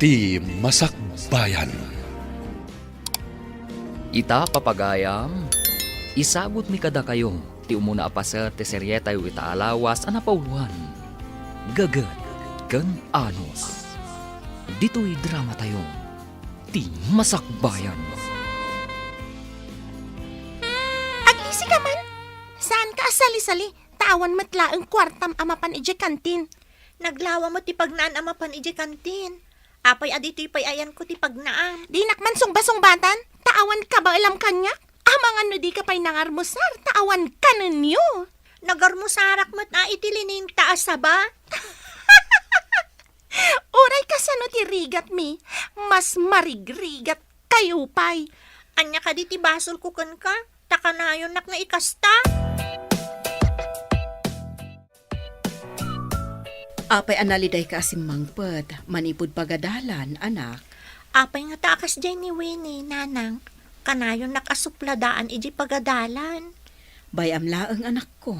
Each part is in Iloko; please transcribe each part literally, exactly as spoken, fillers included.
Ti Masakbayan. Ita, papagayam, isagutmi kadakayo ti umuna a paset ti serietayo ita a lawas a napauloan, Gaget ken Anos. Ditoy dramatayo, Ti Masakbayan. Agising ka man! Saanka a sali-sali, ta awan met laeng kuartam a mapan idiay kantin. Naglawa met ti pagnaan a mapan idiay kantin. Apay a ditoy pay ayanko ti pagnaam? Dinak man sungba-sungbatan, ta awan kabaelam kaniak. Amangan no dika pay nangarmusar, ta awan kanenyo. Nagarmusarak met a iti lininta a saba. Uray kasano ti rigatmi, mas marigrigat kayo pay. Ania kadi ti basolko kenka? Ta kanayonnak nga ikasta. Apay a nalidayka a simmangpet manipud pagadalan, anak? Apay ngata a kasdiay ni Winnie, nanang? Kanayonnak a supladaan idiay pagadalan. Bay-am laeng, anakko.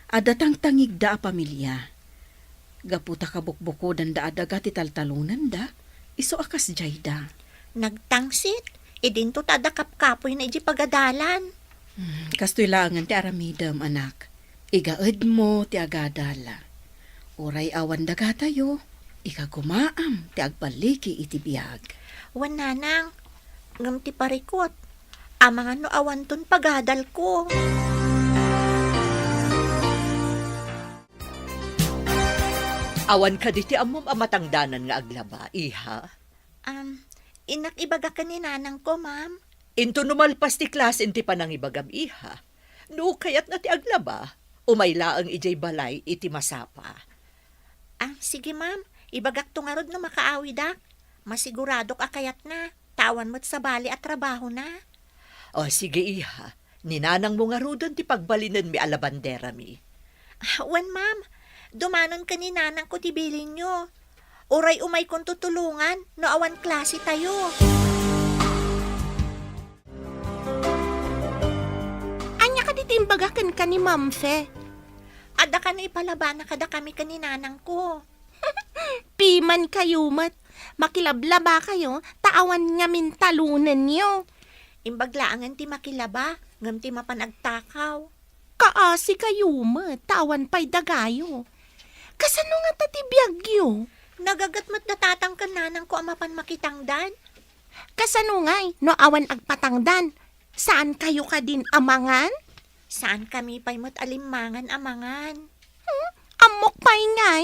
Adda tangtangigda a pamilia. Gapu ta kabukbukodanda a daga ti taltalonanda, isu a kasdiayda. Nagtangsit, idinto ta adda kapkapoyna idiay pagadalan. Hmm, kastoy laengen ti aramidem, anak. Igaedmo ti agadal. Uray awan dagatayo, ikagumaam ti agballigi iti biag. Wen, nanang, ngem ti parikut, amangan no awanton pagadalko. Awan kadi ti ammom a matangdanan nga aglaba, iha? Am, innak ibaga ken ni nanangko, ma'am. Inton no malpas ti klasen ti panangibagam, iha, no kayatna ti aglaba, umay laeng idiay balay iti masapa. Ah, sige, ma'am. Ibagakto ngarud no makaawidak. Masiguradok a kayatna, ta awan met sabali a trabahona. O, sige, iha. Ni nanangmo ngaruden ti pagbalinenmi a labanderami. Ah, wen, ma'am. Dumanon ken ni nanangko ti bilinyo. Uray umaykonto tulongan no awan klasetayo. Ania kadi ti imbaga kenka ni Ma'am Fe? Adda kano ipalabana kadakami ken ni nanangko. Pimankayo met. Makilablabakayo, ta awan ngamin talonenyo. Imbag laengen ti makilaba, ngem ti mapan agtakaw. Kaasikayo met, ta awan pay dagayo. Kasano ngata ti biagyo? Nagaget met da tatang ken nanangko a mapan makitangdan. Kasano ngay no awan agpatangdan? Saankayo kadin a mangan? Saankami pay met a limmangan a mangan. Hmm? Ammok pay ngay,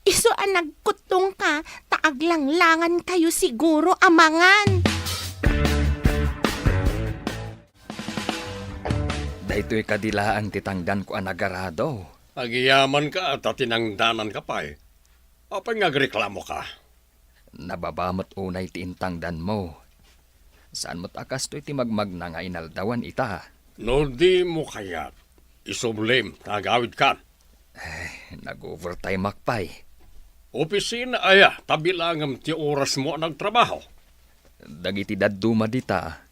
isu a nagkuttongka, ta aglanglangankayo siguro a mangan. Daytoy kadi laeng ti tangdanko a nagarado. Agyamankami ta tinangdananka pay. Apay nga agreklamoka? Nababa met unay ti intangdanmo. Saan met a kastoy ti magmagna nga inaldawan ita. No dimo kayat, isublim ta agawidkan. Eh, nag-overtime-ak pay. Opisina aya ta bilangem ti orasmo a nagtrabaho? Dagiti dadduma dita,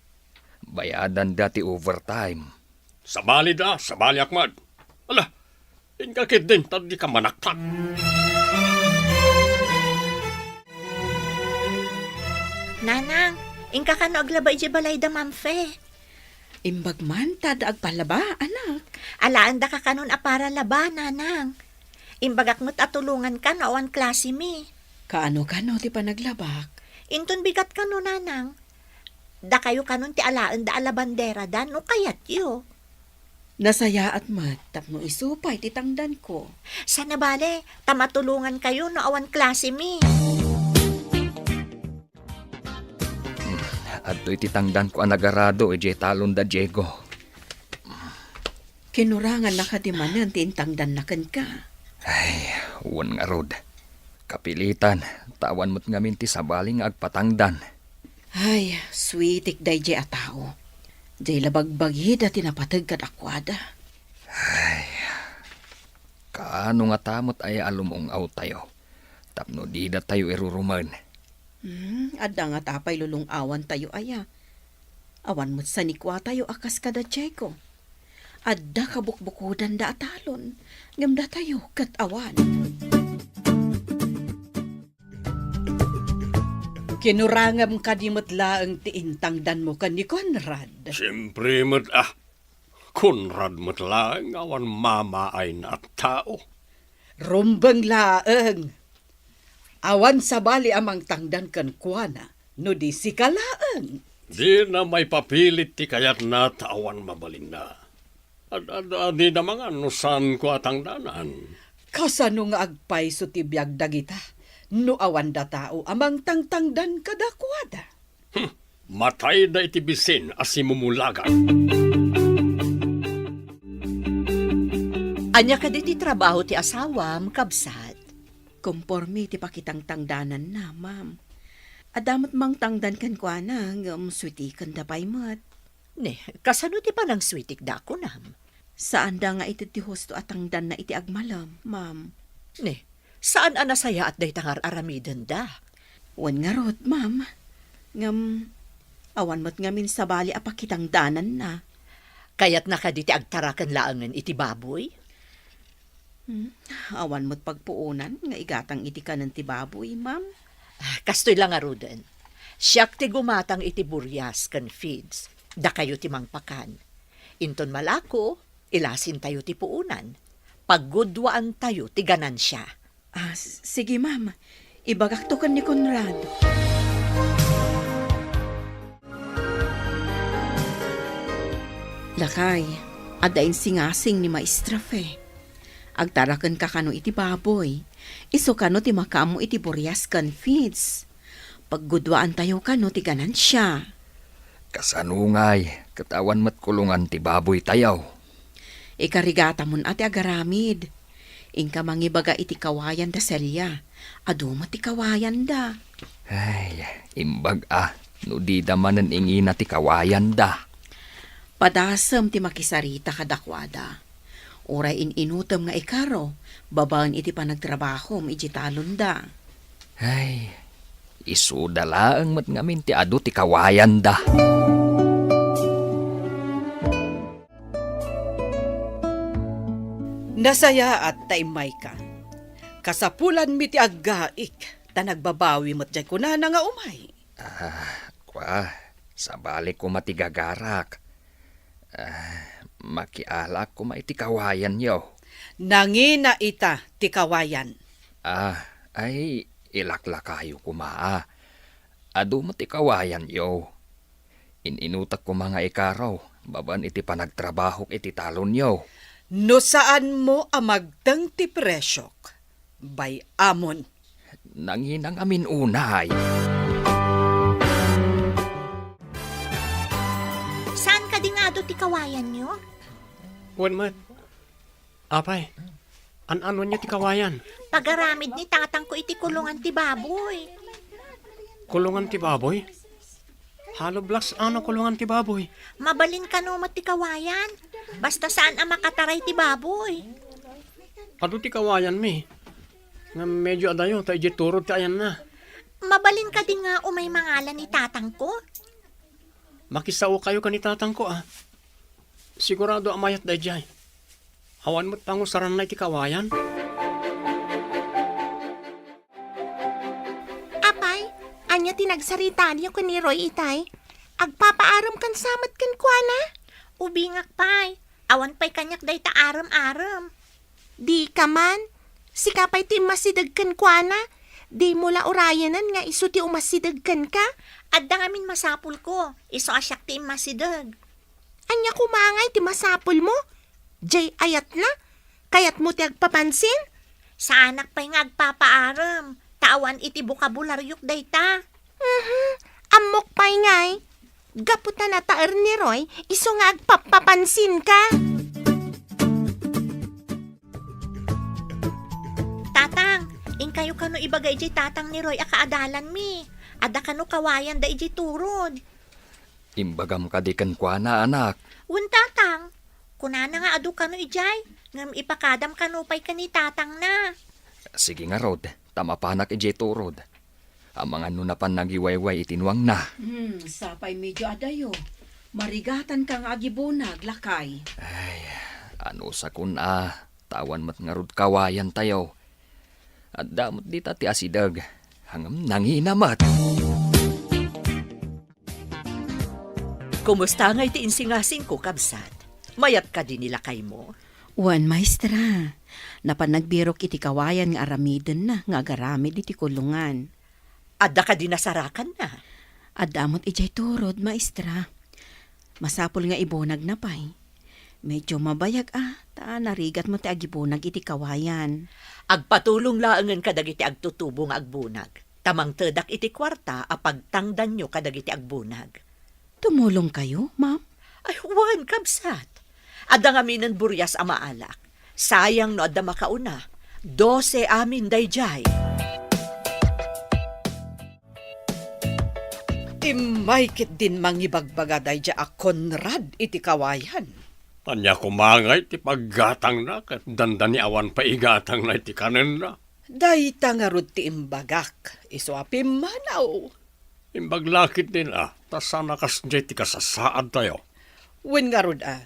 bayadanda ti overtime. Sabalida, sabaliak met. Ala, inka ketdin ta dika manaktak. Nanang, inka kano aglaba idiay balay da Ma'am Fe? Imbag man ta adda agpalaba, anak. Alaendaka kanon a para laba, nanang. Imbagak met a tulonganka no awan klasemi. Kaano-kano ti panaglabak? Inton bigat kano, nanang. Dakayo kanon ti alaenda a labanderada no kayatyo. Nasayaat met tapno isu pay ti tangdanko. Saan a bale, ta matulongankayo no awan klasemi. Hmm, adtoy ti tangdanko a nagarado idiay talon da Diego. Kinuranganna kadi manen ti intangdanna kenka? Ay, wen ngarud. Kapilitan, ta awan met ngamin ti sabali nga agpatangdan. Ay, sweetik daydiay a tao. Diay la bagbagida ti napateg kadakuada. Ay, kaano ngata met aya a lumung-awtayo tapno didatayo irurumen? Hmm, adda ngata pay lulung-awantayo aya? Awan met sanikuatayo a kas kada Diego. Adda kabukbukodanda a talon, ngem datayo ket awan. Kinurangem kadi met laeng ti intangdanmo ken ni Conrad? Siempre met a. Conrad met laeng awan mamaayna a tao. Rumbeng laeng. Awan sabali a mangtangdan kenkuana, no di sika laeng. Dina maipapilit ti kayatna ta awan mabalinna. Ad-, ad-, adida mangan no saanko a tangdanan. Kasano nga agpayso ti biag dagita no awanda tao a mangtangtangdan kadakuada? Hmm, matayda iti bisin a simumulagan. Ania kadi ti trabaho ti asawam, kabsat? Komporme ti pakitangtangdananna, ma'am. Adda met mangtangdan kenkuana, ngem suitikenda pay met. Ne, kasano ti panangsuitikda, kunam? Saanda nga ited ti husto a tangdanna iti agmalem, ma'am. Ne, saan a nasayaat dayta nga ar-aramidenda? Wen ngarud, ma'am. Ngem, awan met ngamin sabali a pakitangdananna. Kayatna kadi ti agtaraken laengen iti baboy? Hmm, awan met pagpuonan nga igatang iti kanen ti baboy, ma'am. Ah, kastoy la ngaruden. Siak ti gumatang iti burias ken feeds. Dakayo ti mangpakan. Inton malako, ilasintayo ti puonan. Paggudwaantayo ti ganansia. Ah, s-, sige, ma'am. Ibagakto ken ni Conrad. Lakay, adda insingasing ni Maestra Fe. Agtarakenka kano iti baboy. Isu kano ti makaammo iti burias ken feeds. Paggudwaantayo kano ti ganansia. Kasano ngay, ket awan met kulongan ti baboytayo? Ikarigatamon a ti agaramid. Inka mangibaga iti kawayan da Celia. Adu met ti kawayanda. Ay, imbag a, no dida manen ingina ti kawayanda. Padasem ti makisarita kadakuada. Uray in-inutem nga ikaro, babaen iti panagtrabahom iti talonda. Ay, isuda laeng met ngamin ti adu ti kawayanda. Nasayaat ta immayka. Kasapulanmi ti aggaik, ta nagbabawi met jay kunana nga umay. Ah, kua, sabali koma ti gagarak. Ah, makialaak koma iti kawayanyo. Nangina ita ti kawayan. Ah, ay, ilaklakayo koma, ah. Adu met ti kawayanyo. In-inutek koma nga ikaro, babaen iti panagtrabahok iti talonyo. No saanmo a magteng ti presyok, bay-amon. Nanginangamin unay. Saan kadi nga adu ti kawayanyo? Wen met. Apay, an-anuanyo ti kawayan? Pagaramid ni tatangko iti kulongan ti baboy. Kulongan ti baboy? Hollow blocks a no kulongan ti baboy? Mabalin kano met ti kawayan. Basta saan a makataray ti baboy. Adu ti kawayanmi. Ngem medyo adayo ta idiay turod ti ayanna. Mabalin kadi nga umay mangala ni tatangko? Makisaokayo ken ni tatangko, a. Sigurado a mayat daydiay. Awan met pangusaranna iti kawayan. Apay, ania ti nagsaritayo ken ni Roy itay? Agpapaarem kan sa met kenkuana? Ubingak pay. Awan pay kaniak dayta arem-arem. Dika man. Sika pay ti immasideg kenkuana. Dimo la urayanen nga isu ti umasideg kenka? Adda ngamin masapulko. Isu a siak ti immasideg. Ania koma ngay ti masapulmo? Jay ayatna? Kayatmo ti agpapansin? Saanak pay nga agpapaarem, ta awan iti bokabularyok dayta. Mhm, ammok pay ngay. Gapu ta nataer ni Roy, isu nga agpappapansinka. Tatang, inkayo kano ibaga idiay tatang ni Roy a kaadalanmi. Adda kano kawayan da idiay turod. Imbagam kadi kenkuana, anak? Wen, tatang. Kunana nga adu kano idiay, ngem ipakadam kano pay ken ni tatangna. Sige ngarud, ta mapanak idiay turod. Amangan no napan nagiwayway iti nuangna. Hmm, sapay medyo adayo. Marigatanka nga agibunag, lakay. Ay, anusakon a, ta awan met ngarud kawayantayo. Adda met dita ti asideg, ngem nangina met. Kumusta ngay ti insingasingko, kabsat? Mayat kadi ni lakaymo? Wen, maestra. Napan nagbirok iti kawayan nga aramidenna nga agaramid iti kulongan. Adda kadi nasarakanna? Adda met idiay turod, maestra. Masapul nga ibunagna pay. Medyo mabayag a, ta narigat met ti agibunag iti kawayan. Agpatulong laengen kadagiti agtutubo nga agbunag. Ta mangtedak iti kuarta a pagtangdanyo kadagiti agbunag. Tumulongkayo, ma'am? Ay, wen, kabsat. Adda ngaminen burias a maalak. Sayang no adda makauna. Dose amin daydiay. Immay ketdin mangibagbaga daydiay a Conrad iti kawayan. Ania koma ngay ti paggatangna ket dandani awan pay igatangna iti kanenna? Dayta ngarud ti imbagak, isu a pimmanaw. Imbag la ketdin a, ta saan a kasdiay ti kasasaadtayo. Wen ngarud a,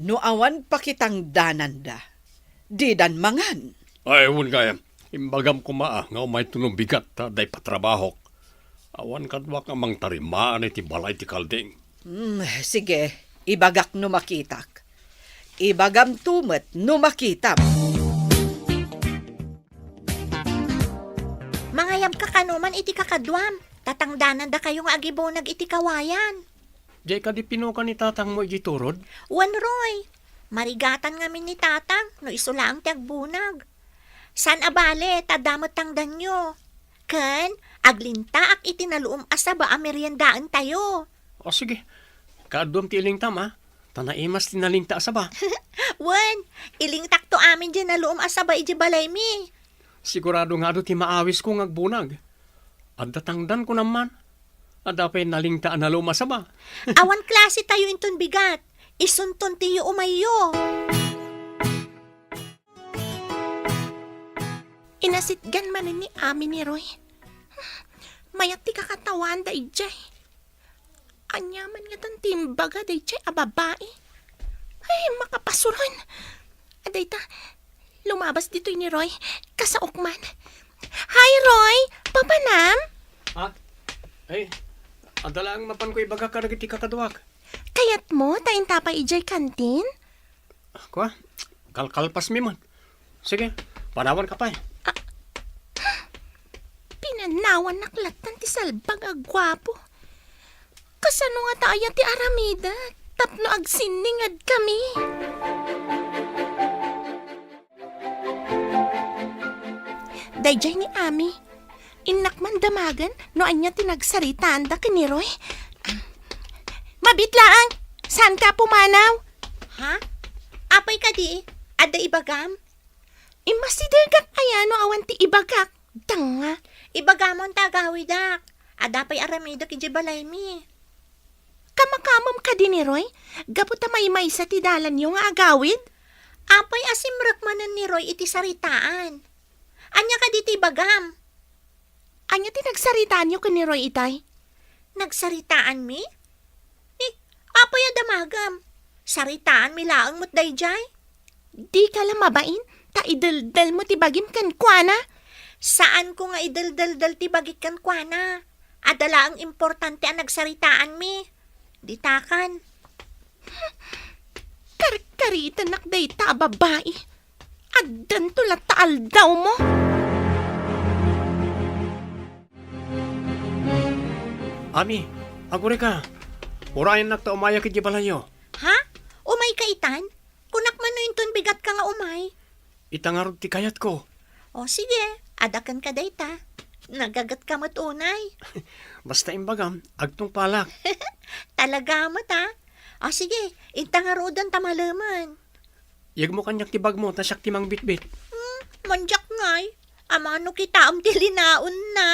no awan pakitangdananda, didan mangan. Ay, wen gayam, imbagam koma a, nga umayto no bigat ta adda ipatrabahok. Awan kaduak nga mangtarimaan iti balay ti kalding. Hmm, sige, ibagak no makitak. Ibagamto met no makitam. Mangayabka kano man iti kakaduam, ta tangdanandakayo nga agibunag iti kawayan. Diay kadi pinuka ni tatangmo idiay turod? Wen, Roy. Marigatan ngamin ni tatang no isu laeng ti agbunag. Saan a bale, ta adda met tangdanyo. Ken, aglintaak iti naluom a saba a meriendaentayo. O sige, kaadduam ti ilingtam a, ta naimas ti nalinta a saba. Wen, ilingtakto amin diay naluom a saba idiay balaymi. Sigurado nga adu ti maawisko nga agbunag. Adda tangdan kunam man. Adda pay nalinta a naluom a saba. Awan klasetayo inton bigat. Isunton ti umayyo. Inasitgan manen ni Ami ni Roy. Mayat ti kakatawaanda idiay. Ania man ngatan ti imbaga daydiay a babai? Ay, makapasuron! Adayta, lumabas ditoy ni Roy. Kasaok man. Hi, Roy! Papanam? Ha? Ay, adda laeng mapanko ibagak kadagiti kakaduak. Kayatmo ta inta pay idiay kantin? Kua, kalkalpasmi man. Sige, panawanka pay. Ah, pinanawannak lattan ti salbag a guapo. Kasano ngata aya ti aramidek tapno agsinningedkami? Daydiay ni Ami. Innak man damagen no ania ti nagsaritaanda ken ni Roy. Mabiit laeng, saanka a pumanaw? Ha? Apay kadi? Adda ibagam? Immasidegak aya no awan ti ibagak? Danga. Ibagamon ta agawidak. Adda pay aramidek idiay balaymi. Kamakamam kadi ni Roy? Gapu ta maymaysa ti dalanyo nga agawid? Apay a simrek manen ni Roy iti saritaan? Ania kadi ti ibagam? Ania ti nagsaritaanyo ken ni Roy itay? Nagsaritaanmi? Eh, apay a damagem? Saritaanmi laeng met daydiay? Dika la mabain, ta ideldelmo ti bagim kenkuana. Saanko nga ideldeldel ti bagik kenkuana. Adda laeng importante a nagsaritaanmi. Ditakan. Karkaritanak dayta a babai. Addanto latta aldawmo. Ami, agurayka. Urayennak ta umayak idiay balayyo. Ha? Umayka itan? Kunak man no inton bigatka nga umay. Ita ngarud ti kayatko. O, sige, adda kenka dayta. Nagagetka met unay. Basta imbagam, agtungpalak. Talaga met, a? O, sige, inta ngaruden ta malemen. Yegmo kaniak ti bagmo, ta siak ti mangbitbit. Hmm, mandiak ngay. Amanok itaem ti linaonna.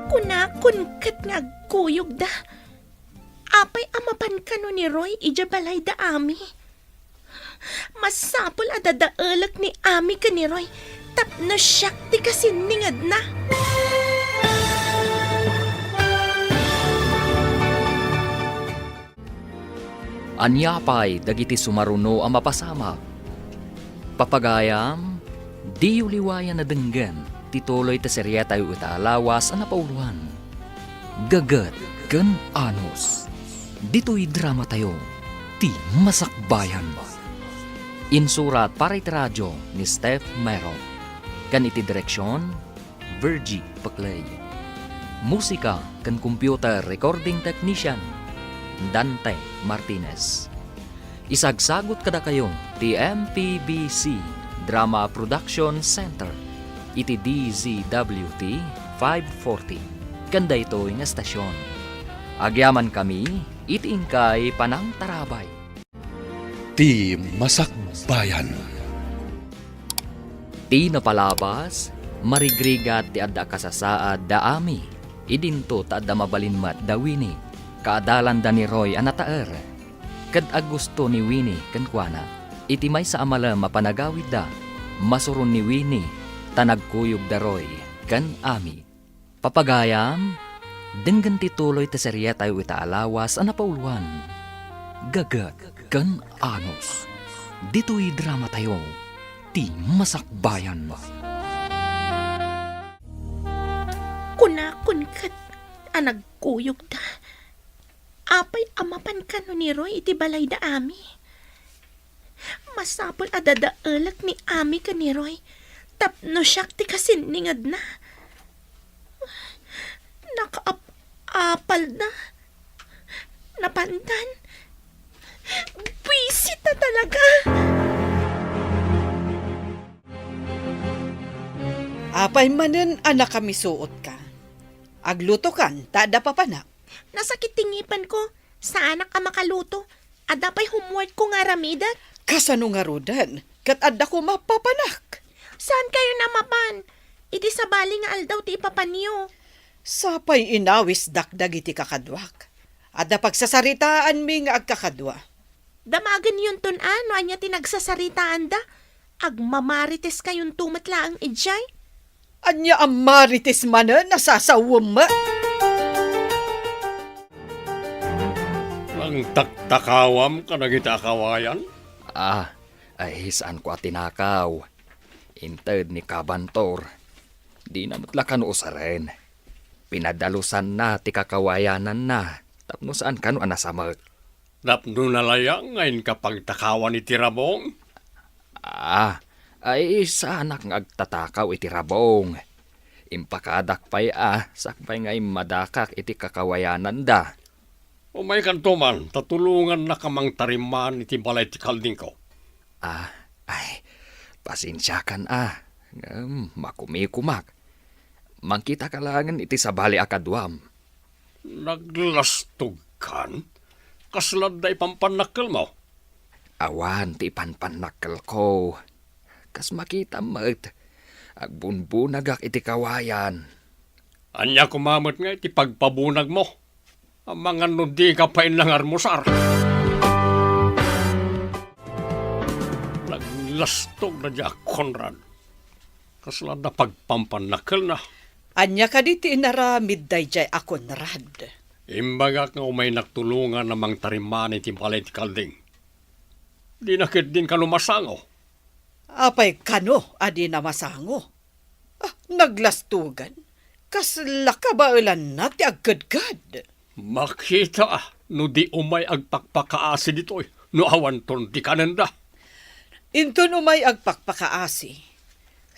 Kunakon ket nga agkuyogda. Apay a mapan kano ni Roy idiay balayda, Ami? Masapul a dadaelek ni Ami ken ni Roy tapno siak ti kasinningedna. Ania pay dagiti sumaruno a mapasamak? Papagayam, diyo liwayan a denggen. Ti tuloy ti seriatayo ita a lawas a napauloan, Gaget ken Anus. Ditoy dramatayo, Ti Masakbayan. Insurat para iti radio ni Steph Mero, ken iti direksion, Virgie Peclay. Musika ken computer recording technician, Dante Martinez. Isagsagut kadakayo ti M P B C Drama Production Center iti D Z W T five forty ken daytoy nga estasion. Agyamankami iti inkay panangtarabay. Ti Masakbayan. Ti napalabas, marigrigat ti adda a kasasaad da Ami. Idinto ta adda mabalin met da Winnie, kaadalanda ni Roy a nataer. Ket agusto ni Winnie kenkuana. Iti maysa a malem a panagawidda, masuron ni Winnie ta nagkuyog da Roy ken Ami. Papagayam, denggen ti tuloy ti seriatayo ita a lawas a napauloan, Gaget ken Anus. Ditoy dramatayo, Ti Masakbayan. Kunakon ket a nagkuyogda. Apay a mapan kano ni Roy iti balayda Ami? Masapul a dadaelek ni Ami ken ni Roy tapno siak ti kasinningedna. Nakaap-apalda. Napandan. Buisit a talaga. Apay manen a nakamisuotka? Aglutokan ta adda papanak. Nasakit ti ngipenko. Saanak a makaluto. Adda pay homeworkko nga aramidek. Kasano ngaruden? Ket adda koma papanak. Saan kayo namapan? Iti sabali nga aldaw ti ipapanyo. Sapay inawisdak dagiti kakaduak. Adda pagsasaritaanmi nga agkakadua. Damagennonton a no ania ti nagsasaritanda. Agmamarites kayonto met laeng idiay. Ania a marites manen a sasawem met? Nangtaktakawam kadagiti a kawayan? Ah, ay, saanko a tinakaw. Inted ni Kabantor. Dina met la kano usaren. Pinadalusanna ti kakawayananna tapno saan kano a nasamek. Tapno nalayang nga inka pagtakawan iti rabong? Ah, ay, saanak nga agtatakaw iti rabong. Impakadak pay a sakbay nga immadakak iti kakawayananda. Umaykanto man, ta tulongannaka mangtarimaan iti balay ti kaldingko. Ah, ay, pasensiakan a. Ngem makumikumak. Mangkitaka laengen iti sabali a kaduam. Naglastogkan? Kasla adda ipanpannakkelmo? Awan ti ipanpannakkelko. Kas makitam met, agbunbunagak iti kawayan. Ania koma met nga iti pagpabunagmo? Amangan no dika pay nangarmusar. Naglastog daydiay a Conrad. Kasla adda pagpampannakkelna. Ania kadi ti inaramid daydiay a Conrad? Imbagak nga umaynak tulongan a mangtarimaan iti balay ti kalding. Dina ketdin kano masango. Apay kano a dina masango? Ah, naglastogan. Kasla kabaelanna ti agkedked. Makita a no di umay agpakpakaasi ditoy no awanton ti kanenda. Inton umay agpakpakaasi,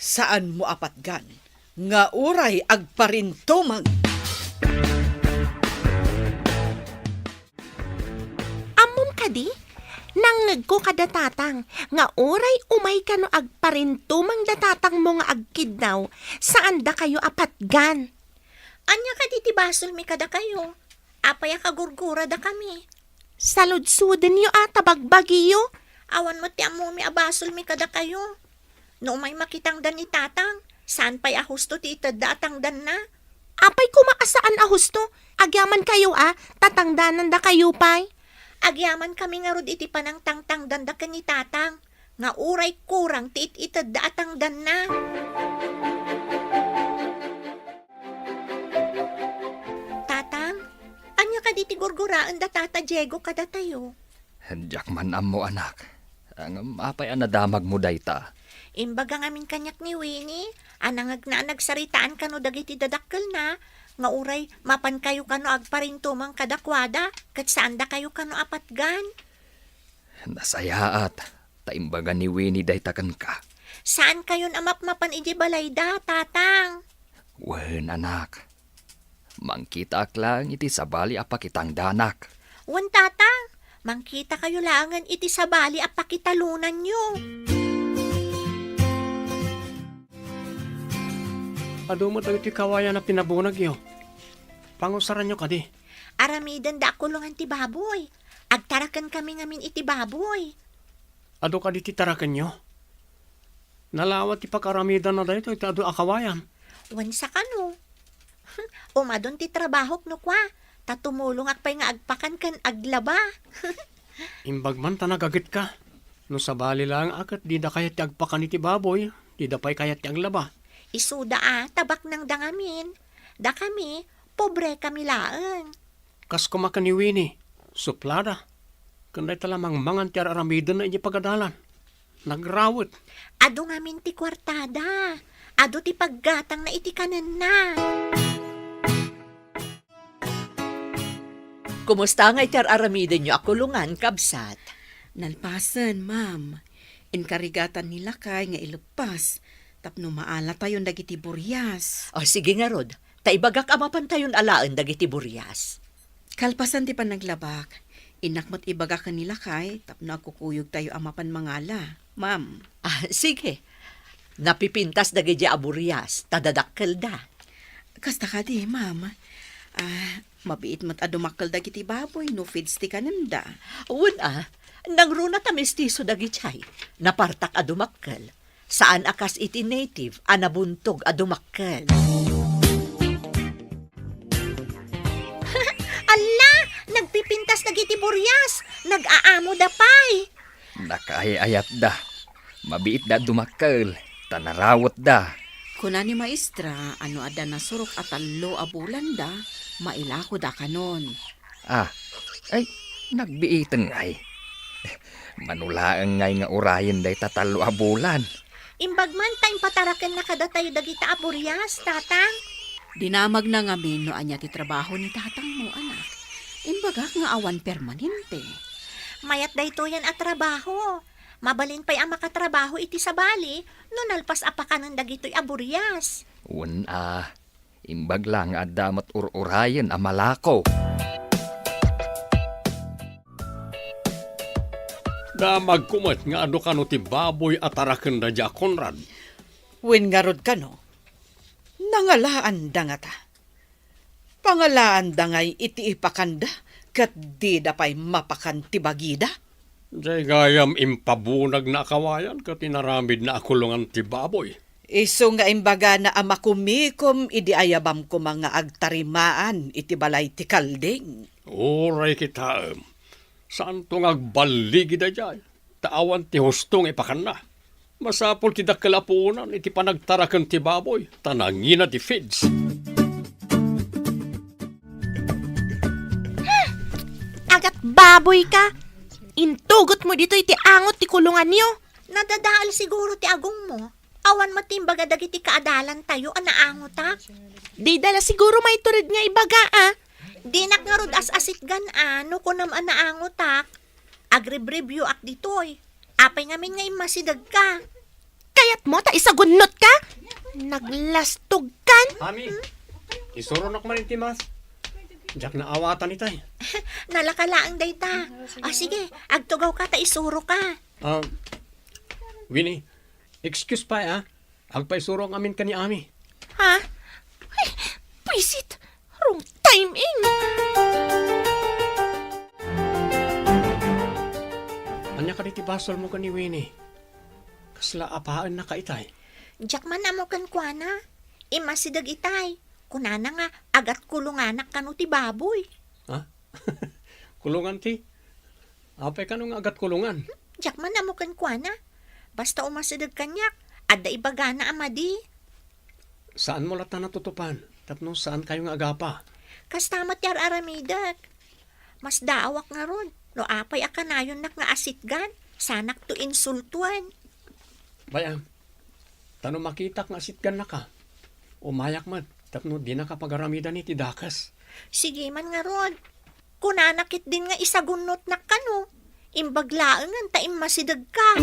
saanmo a patgan nga uray agparintumeng. Ammom kadi? Nangngegko kada tatang nga uray umay kano agparintumeng da tatangmo nga agkidnaw, saan dakayo a patgan. Ania kadi ti basolmi kadakayo? Apay a kagurguradakami? Saludsodenyo a ta bagbagiyo. Awan met ti ammomi a basolmi kadakayo. No umay makitangdan ni tatang, saan pay a husto ti itedda a tangdanna. Apay koma a saan a husto? Agyamankayo a, ta tangdanandakayo pay. Agyamankami ngarud iti panangtangtangdanda ken ni tatang, nga uray kurang ti it-itedda a tangdanna. Tatang, ania kadi ti gurguraen da Tata Diego kadatayo? Diak man ammo, anak. Ngem apay a nadamagmo dayta? Imbaga ngamin kaniak ni Winnie a nangngegna a nagsaritaan kano dagiti dadakkelna nga uray mapankayo kano agparintumeng kadakuada ket saandakayo kano a patgan. Nasayaat, ta imbaga ni Winnie dayta kenka. Saankayon a mapmapan idiay balayda, Tatang? Wen, anak. Mangkitaak laeng iti sabali a pakitangdanak. Wen, Tatang, mangkitakayo laengen iti sabali a pakitalonanyo. Adu met dagiti kawayan a pinabunagyo. Pangusaranyo kadi? Aramidenda a kulongan ti baboy. Agtarakenkami ngamin iti baboy. Adu kadi ti tarakenyo? Nalawa ti pakaaramidanna daytoy ti adu a kawayan. Wen, sakano? Umadun ti trabahok no kua, ta tumulongak pay nga agpakan ken aglaba. Imbag man ta nagagetka. No sabali laeng a ket dida kayat ti agpakan iti baboy, dida pay kayat ti aglaba. Isuda a, ta baknangda ngamin. Dakami, pobrekami laeng. Kas koma ken ni Winnie, suplada. Ken dayta la mangmangan ti ar-aramidenna idiay pagadalan. Nagrawet. Adu ngamin ti kuartada. Adu ti paggatangna iti kanenna. Kumusta ngay ti ar-aramidenyo a kulongan, kabsat? Nalpasen, ma'am. Inkarigatan ni lakay nga ileppas tapno maalatayon dagiti burias. O, sige ngarud, ta ibagak a mapantayon alaen dagiti burias. Kalpasan ti panaglabak, innak met ibaga ken ni lakay tapno agkukuyogtayo a mapan mangala, ma'am. Ah, sige. Napipintas dagiti a burias, ta dadakkelda. Kasta kadi, ma'am. Ah, mabiit met a dumakkel dagiti baboy no feeds ti kanenda. Wen a, nangruna ta mestizo dagiti ay. Napartak a dumakkel. Saan a kas iti native a nabuntog a dumakkel. Alla! Nagpipintas dagiti burias! Nag-aamoda pay! Nakaay-ayatda. Mabiitda a dumakkel, ta narawetda. Kuna ni Maestra a no adda nasurok a tallo a bulanda, mailakoda kanon. Ah, ay, nagbiiten ngay. Mano laeng ngay nga urayen dayta tallo a bulan. Imbag man ta impatarakenna kadatayo dagita a burias, Tatang. Dinamagna ngamin no ania ti trabaho ni tatangmo, anak. Imbagak nga awan permanente. Mayat daytoyen a trabaho. Mabalin pay a makatrabaho iti sabali no nalpas a pakanen dagitoy a burias. Wen a, imbag la nga adda met ur-urayen a malako. Damagko met nga adu kano ti baboy a tarakenda dia, Conrad. Wen ngarud kano, nangalaanda ngata. Pangalaanda ngay iti ipakanda, ket dida pay mapakan ti bagida. Diay gayam impabunagna a kawayan ket inaramidna a kulongan ti baboy. Isu nga imbagana a makumikom idi ayabam koma nga agtarimaan iti balay ti kalding. Uray kitaem, saanto nga agballigida diay, ta awan ti husto nga ipakanna. Masapul ti dakkel a puonan iti panagtaraken ti baboy, ta nangina ti feeds. Hmm! Agat baboy ka! Intugot mo ditoy ti angot ti kulonganyo. Nadadael siguro ti agongmo. Awan met ti imbaga dagiti kaadalantayo a naangotak. Dida la siguro maitured nga ibaga, a. Dinak ngarud as-asitgan, a, no kunam a naangotak. Agribribioak ditoy. Apay ngamin nga immasidegka? Kayatmo ta isagunnotka? Naglastogkan? Ami, isuronok man iti mas. Diak naawatan itay. Nalaka laeng dayta. A, sige, agtugawka ta isuroka. Ah, Winnie, excuse pay, a. Agpaisuro ngamin ken ni Ami. Ha? Ay, buisit! Wrong timing! Ania kadi ti basolmo ken ni Winnie? Kasla apaennaka itay? Diak man ammo kenkuana. Immasideg itay. Kunana nga agat kulonganak kano ti baboy. Ha? Kulongan ti? Apay kano nga agat kulongan? Hmm, diak man ammo kenkuana. Basta umasideg kaniak, adda ibagana a madi. Saanmo latta natutupan tapno saankayo nga agapa? Kasta met ti ar-aramidek. Masdaawak ngarud no apay a kanayonnak nga asitgan, saanakto insultoen. Bay-am, Ta no makitak nga sitgannaka, umayak met tapno dinaka pagaramidani ti dakes. Sige man ngarud. Kunana ketdin nga isagunnotnak kano. Imbag laengen ta immasidegka.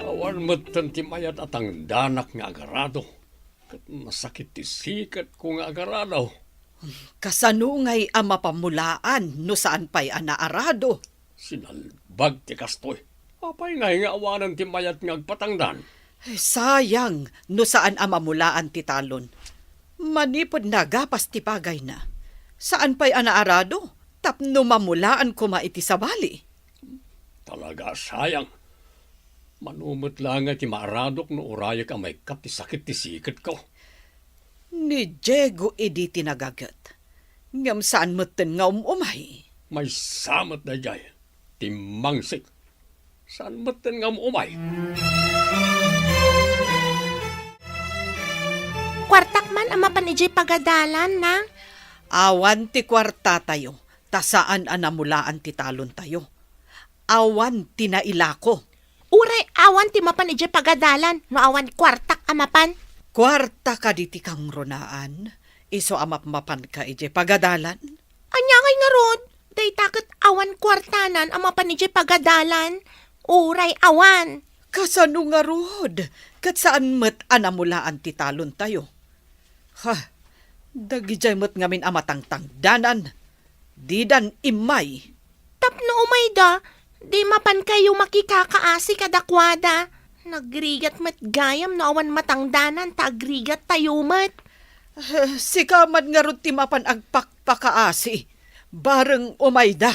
Awan metten ti mayat a tangdanak nga agarado, ket masakit ti siketko nga agarado. Kasano ngay a mapamulaan no saan pay a naarado? Sinalbag ti kastoy. Apay ngay nga awanen ti mayat nga agpatangdan? Sayang no saan a mamulaan ti talon. Manipud nagapas ti pagayna, saan pay a naarado tapno mamulaan koma iti sabali. Talaga a sayang. Mano met laeng ti maaradok no urayek a maikkat ti sakit ti siketko. Ni Diego idi ti nagaget, ngem saan metten nga um-umay. Maysa met daydiay, timmangsik. Saan metten nga um-umay. Kuartak man a mapan idiay pagadalan, Nang. Awan ti kuartatayo, ta saan a namulaan ti talontayo. Awan ti nailako. Uray awan ti mapan idiay pagadalan no awan kuartak a mapan. Kuarta kadi ti kangrunaan, isu a mapmapanka idiay pagadalan? Ania ngay ngarud? Dayta ket awan kuartanan a mapan idiay pagadalan. Uray awan. Kasano ngarud? Ket saan met a namulaan ti talontayo. Ha, dagidiay met ngamin a matangtangdanan, didan immay. Tapno umayda, di mapankayo makikakaasi kadakuada. Nagrigat met gayam no awan matangdanan ta agrigattayo met. Eh, sika man ngarud ti mapan agpakpakaasi, bareng umayda.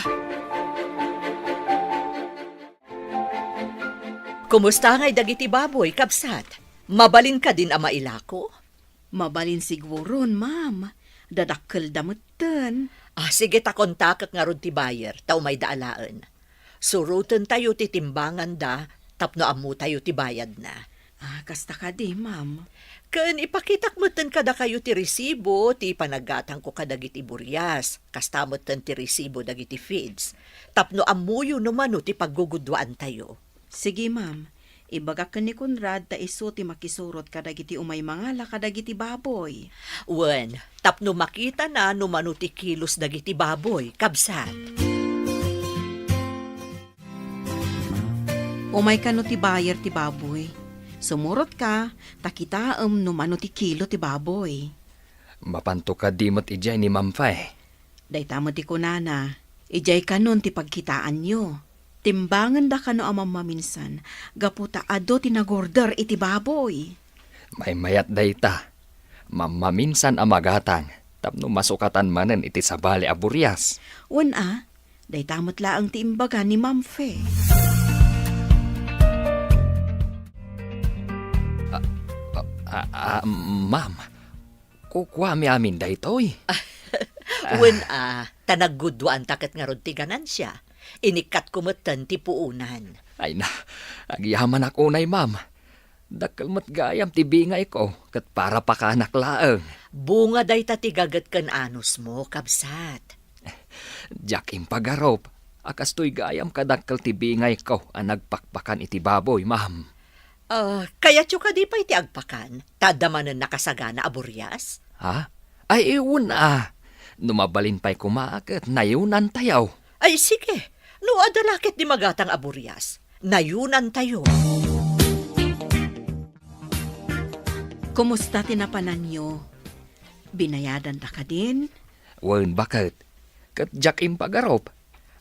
Kumusta ngay dagiti baboy, kabsat? Mabalin kadin a mailako? Mabalin siguron, ma'am. Dadakkelda metten. Ah, sige ta kontakek ngarud ti buyer, ta umayda alaen. Surotentayo ti timbanganda tapno ammotayo ti bayadna. Ah, kasta kadi, ma'am. Ken ipakitak metten kadakayo ti resibo ti panaggatangko kadagiti burias, kasta metten ti resibo dagiti feeds, tapno ammoyo no mano ti pagguguduaantayo. Sige, ma'am. Ibagak ken ni Conrad ta isu ti makisurot kadagiti umay mangala kadagiti baboy. Wen, tapno makitana no mano ti kilos dagiti baboy, kabsat. Umay kano ti buyer ti baboy. Sumurotka, ta kitaem no mano ti kilo ti baboy. Mapanto kadi met idiay ni Ma'am Fe? Dayta met ti kunana, idiay kanon ti pagkitaanyo. Timbangenda kano a mammaminsan, gapu ta adu ti nagorder iti baboy. Maymayat dayta. Mammaminsan a magatang, tapno masukatan manen iti sabali a burias. Wen a, dayta met laeng ti imbaga ni Ma'am Fe. Ah, ah, ah, ah, ma'am, kukuami amin daytoy. Wen a, ta nagguduanta ket ngarud ti ganansia. Inikkatko metten ti puonan. Ay na, agyamanak unay, ma'am. Dakkel met gayam ti bingayko, ket para pakanak laeng. Bunga dayta ti gaget ken anusmo, kabsat. Diak impagarup a kastoy gayam kadakkel ti bingayko a nagpakpakan iti baboy, ma'am. Ah, kayatyo kadi pay ti agpakan, ta adda manen nakasagana a burias? Ha? Ay, wen a. No mabalin pay koma, ket nayunantayo. Ay, sige. No adda la ketdi magatang a burias, nayunantayo. Kumusta ti napananyo? Binayadanda kadin? Wen, baket. Ket diak impagarup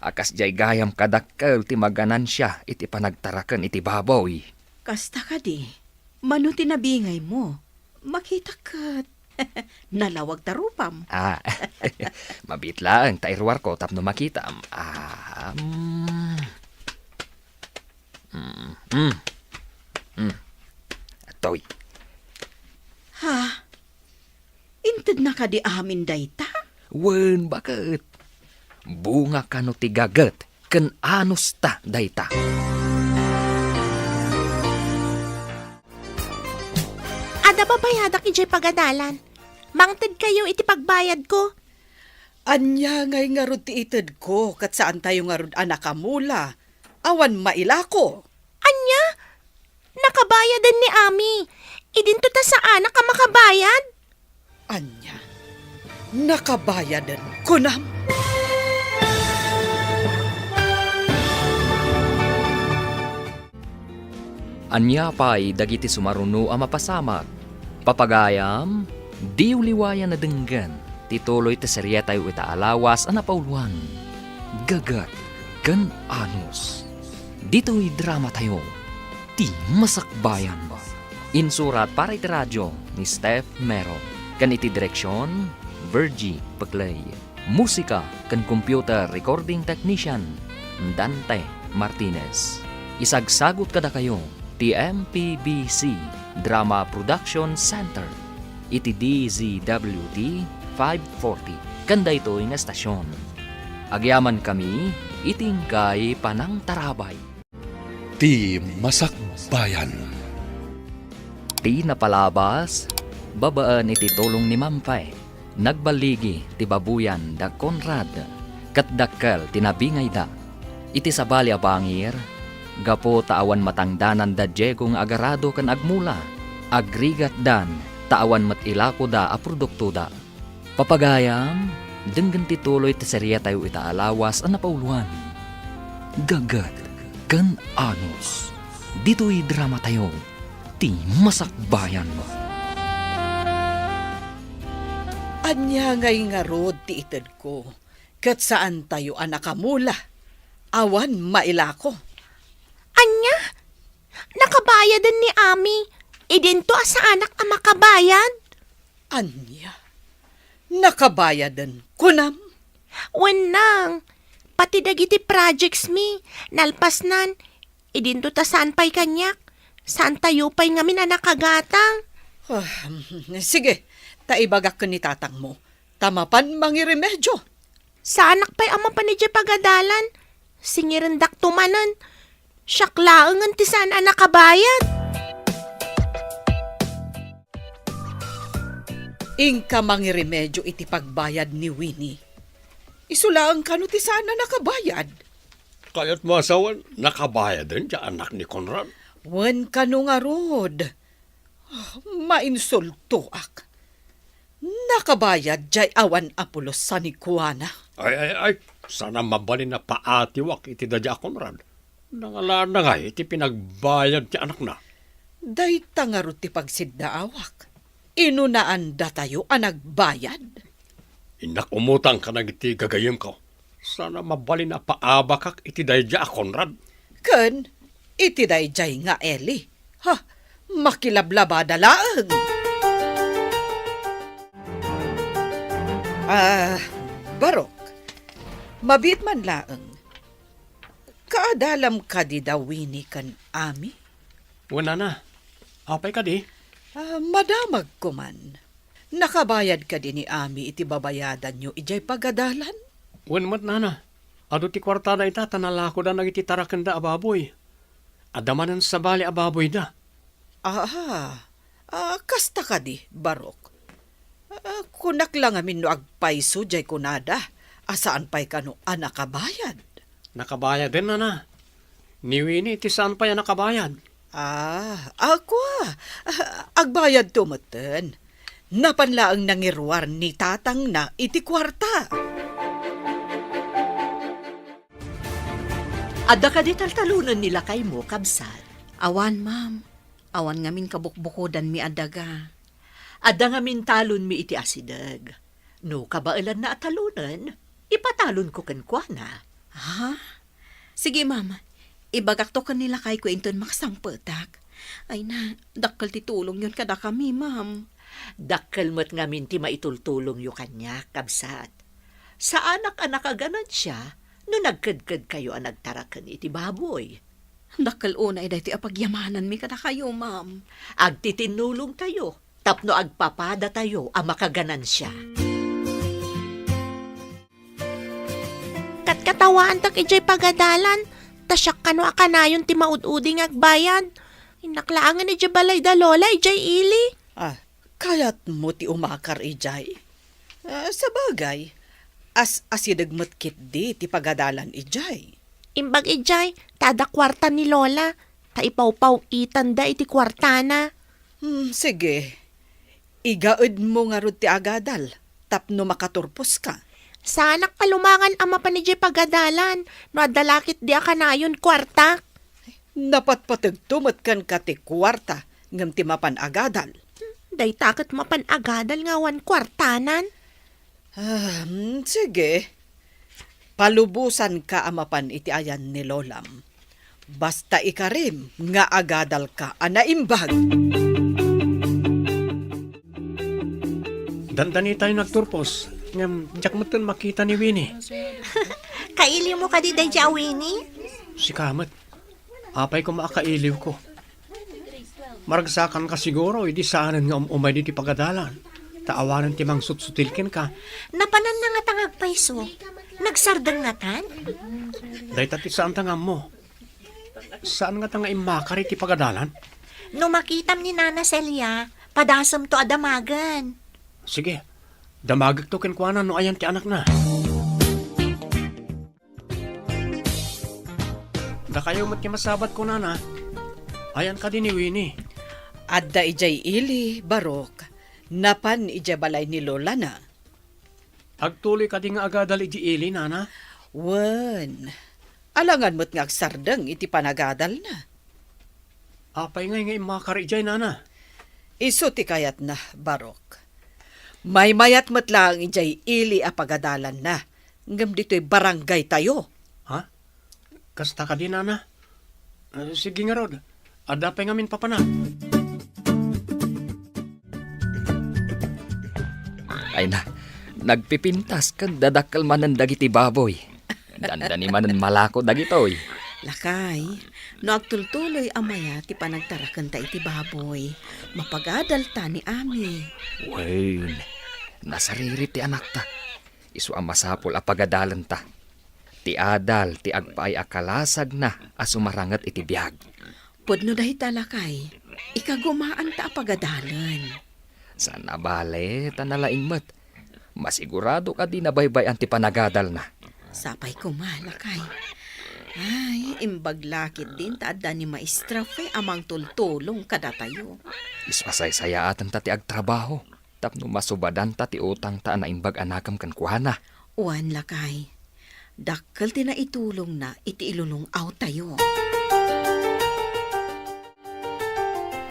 a kasdiay gayam kadakkel ti maganansia iti panagtaraken iti baboy. Kasta kadi, mano ti nabingaymo? Makita ket nalawag ta rupam. Ah, mabiit laeng ta iruarko tapno makitam. Ah, mm. Mm, mm. Mm. Atoy. Ha? Intedna kadi amin dayta? Wen, baket. Bunga kano ti gaget ken anusta dayta. Adda babayadak idiay pagadalan. Mangtedkayo iti pagbayadko. Ania ngay ngarud ti itedko, ket saantayo ngarud a nakamula? Awan mailako. Ania? Nakabayaden ni Ami. Idinto ta saanak a makabayad. Ania? Nakabayaden, kunam? Ania pay dagiti sumaruno a mapasamak? Papagayam, diyo liwayan a denggen ti tuloy ti serietayo ita a lawas a napauloan, Gagat ken Anus. Ditoy dramatayo, Ti Masakbayan. Insurat para iti radio ni Steph Mero, ken iti direksion, Virgie Peclay. Musika ken computer recording technician, Dante Martinez. Isagsagut kadakayo ti M P B C Drama Production Center iti D Z W T five forty ken daytoy nga estasion. Agyamankami iti inkay panangtarabay. Ti Masakbayan. Ti napalabas, babaen iti tulong ni Mampe, nagballigi ti baboyan da Conrad, ket dakkel ti nabingayda. Iti sabali a bangir, gapu ta awan matangdanan da Diego nga agarado ken agmula, agrigatdan ta awan met ilakoda a produktoda. Papagayam, denggen ti tuloy ti serietayo ita a lawas a napauloan, Gagat ken Anus. Ditoy dramatayo, Ti Masakbayan. Ania ngay ngarud ti itedko, ket saantayo a nakamula? Awan mailako. Ania? Nakabayaden ni Ami. Idinto a saanak a makabayad. Ania? Nakabayaden, kunam? Wen nang, pati dagiti projects mi, nalpasnan, idinto ta saan pay kaniak, saantayo pay ngamin a nakagatang. Ah, sige, ta ibagak ken ni tatangmo, ta mapan mangiremedio. Saanak pay a mapan idiay pagadalan. Singirendakto manen. Siak laengen ti saan a nakabayad. Inka mangiremedio iti pagbayad ni Winnie. Isu laeng kano ti saan a nakabayad? Kayatmo a sawen, nakabayaden ti anak ni Conrad? Wen kano ngarud. Ah, mainsultoak. Nakabayad jay awan a pulos a ni Juana. Ay, ay, ay, saan a mabalin a paatiwak iti daydiay a Conrad. Nangalanna ngay iti pinagbayad ti anakna. Dayta ngarud ti pagsiddaawak. Inunaandatayo a nagbayad. Innak umutang kadagiti gagayyemko. Saan a mabalin a paabakak iti daydiay a Conrad. Ken iti daydiay nga Eli. Ha, makilablabada laeng. Ah, Barok, mabiit man laeng. Kaadalam kadi da Winnie ken Ami? Wen, nana. Apay kadi? Ah, madamagko man. Nakabayad kadi ni Ami iti babayadanyo idiay pagadalan? Wen met, nana. Adu ti kuartada ita ta nalakoda dagiti tarakenda a baboy. Adda manen sabali a baboyda. Aha. Ah, kasta kadi, Barok. Ah, kunak la ngamin no agpayso jay kunada a saan pay kano a nakabayad. Nakabayaden, nana. Ni Winnie ti saan pay a nakabayad. Ah, ako, ah. Ah, agbayadto metten. Napan laeng nangiruar ni tatangna iti kuarta. Adda kadi taltalonen ni lakaymo, kabsat? Awan, ma'am. Awan ngamin kabukbukodanmi a daga. Adda ngamin talonmi iti asideg. No kabaelanna a talonen, ipatalonko kenkuana. Ha? Sige, ma'am. Ibagakto ken ni lakayko inton makasangpetak. Ay na, dakkel ti tulongyon kadakami, ma'am. Dakkel met ngamin ti maitultulongyo kaniak, kabsat. Saanak a nakaganansia no nagkedkedkayo a nagtaraken iti baboy. Dakkel unay daytoy a pagyamananmi kadakayo, ma'am. Agtitinnulongtayo tapno agpapadatayo a makaganansia. Katkatawaantak idiay pagadalan, ta siak kano a kanayon ti maud-udi nga agbayad. Innak laengen idiay balay da Lola idiay ili. Ah, kayatmo ti umakar idiay? Ah, sabagay, as-asideg met ketdi ti pagadalan idiay. Imbag idiay, ta adda kuarta ni Lola. ta ipawpaw-itanda iti kuartana. Hmm, sige. Igaedmo ngarud ti agadal tapno makaturposka. Saanak palumangan a mapan idiay pagadalan no adda la ketdi a kanayon kuartak. Napatpategto met kenka ti kuarta ngem ti mapan agadal. Dayta ket mapan agadal nga awan kuartanan. Ah, hmm, sige. Palubosanka a mapan iti ayan ni Lolam. Basta ikarim nga agadalka a naimbag. Dandanitayo nagturpos, ngem diak metten makita ni Winnie. Kailiwmo kadi daydiay a Winnie? Sika met. Apay koma a kailiwko? Maragsakanka siguro idi saanen nga um-umay ditoy pagadalan, ta awanen ti mangsutsutil kenka. Napananna ngata nga agpayso? Nagsardeng ngatan? Dayta ti saanta nga ammo. Saan ngata nga immakar iti pagadalan? No makitam ni Nana Celia, padasemto a damagen. Sige, damagekto kenkuana no ayan ti anakna. Dakayo met ti masabat, kunana. Ayan kadi ni Winnie? Adda idiay ili, Barok. Napan idiay balay ni lolana. Agtuloy kadi nga agadal idiay ili, nana? Wen. Alangan met nga agsardeng iti panagadalna. Apay ngay nga immakar idiay, nana? Isu ti kayatna, Barok. Maymayat met laeng idiay ili a pagadalanna, ngem ditoy barangay tayo. Ha? Kasta kadi, nana? Eh, sige ngarud. Adda pay ngamin papanak. Ay na, nagpipintas ken dadakkel manen dagiti baboy. Dandani manen malako dagitoy. Lakay, no agtultuloy a maya ti panagtarakenta iti baboy, mapagadalta ni Ami. Wen, nasariri ti anakta. Isu a masapul a pagadalenta. Ti adal ti agpaay a kalasagna a sumaranget iti biag. Pudno dayta, lakay. Ikagumaanta a pagadalen. Saan a bale, ta nalaing met. Masigurado kadi nabaybay-an ti panagadalna. Sapay koma, lakay. Ay, imbag la ketdin ta adda ni Maestra Fe a mangtultulong kadatayo. Isu a saysayaaten ta ti agtrabaho tapno masubadanta ti utangta a naimbag a nakem kenkuana. Wen, lakay. Dakkel ti naitulongna iti ilulung-awtayo.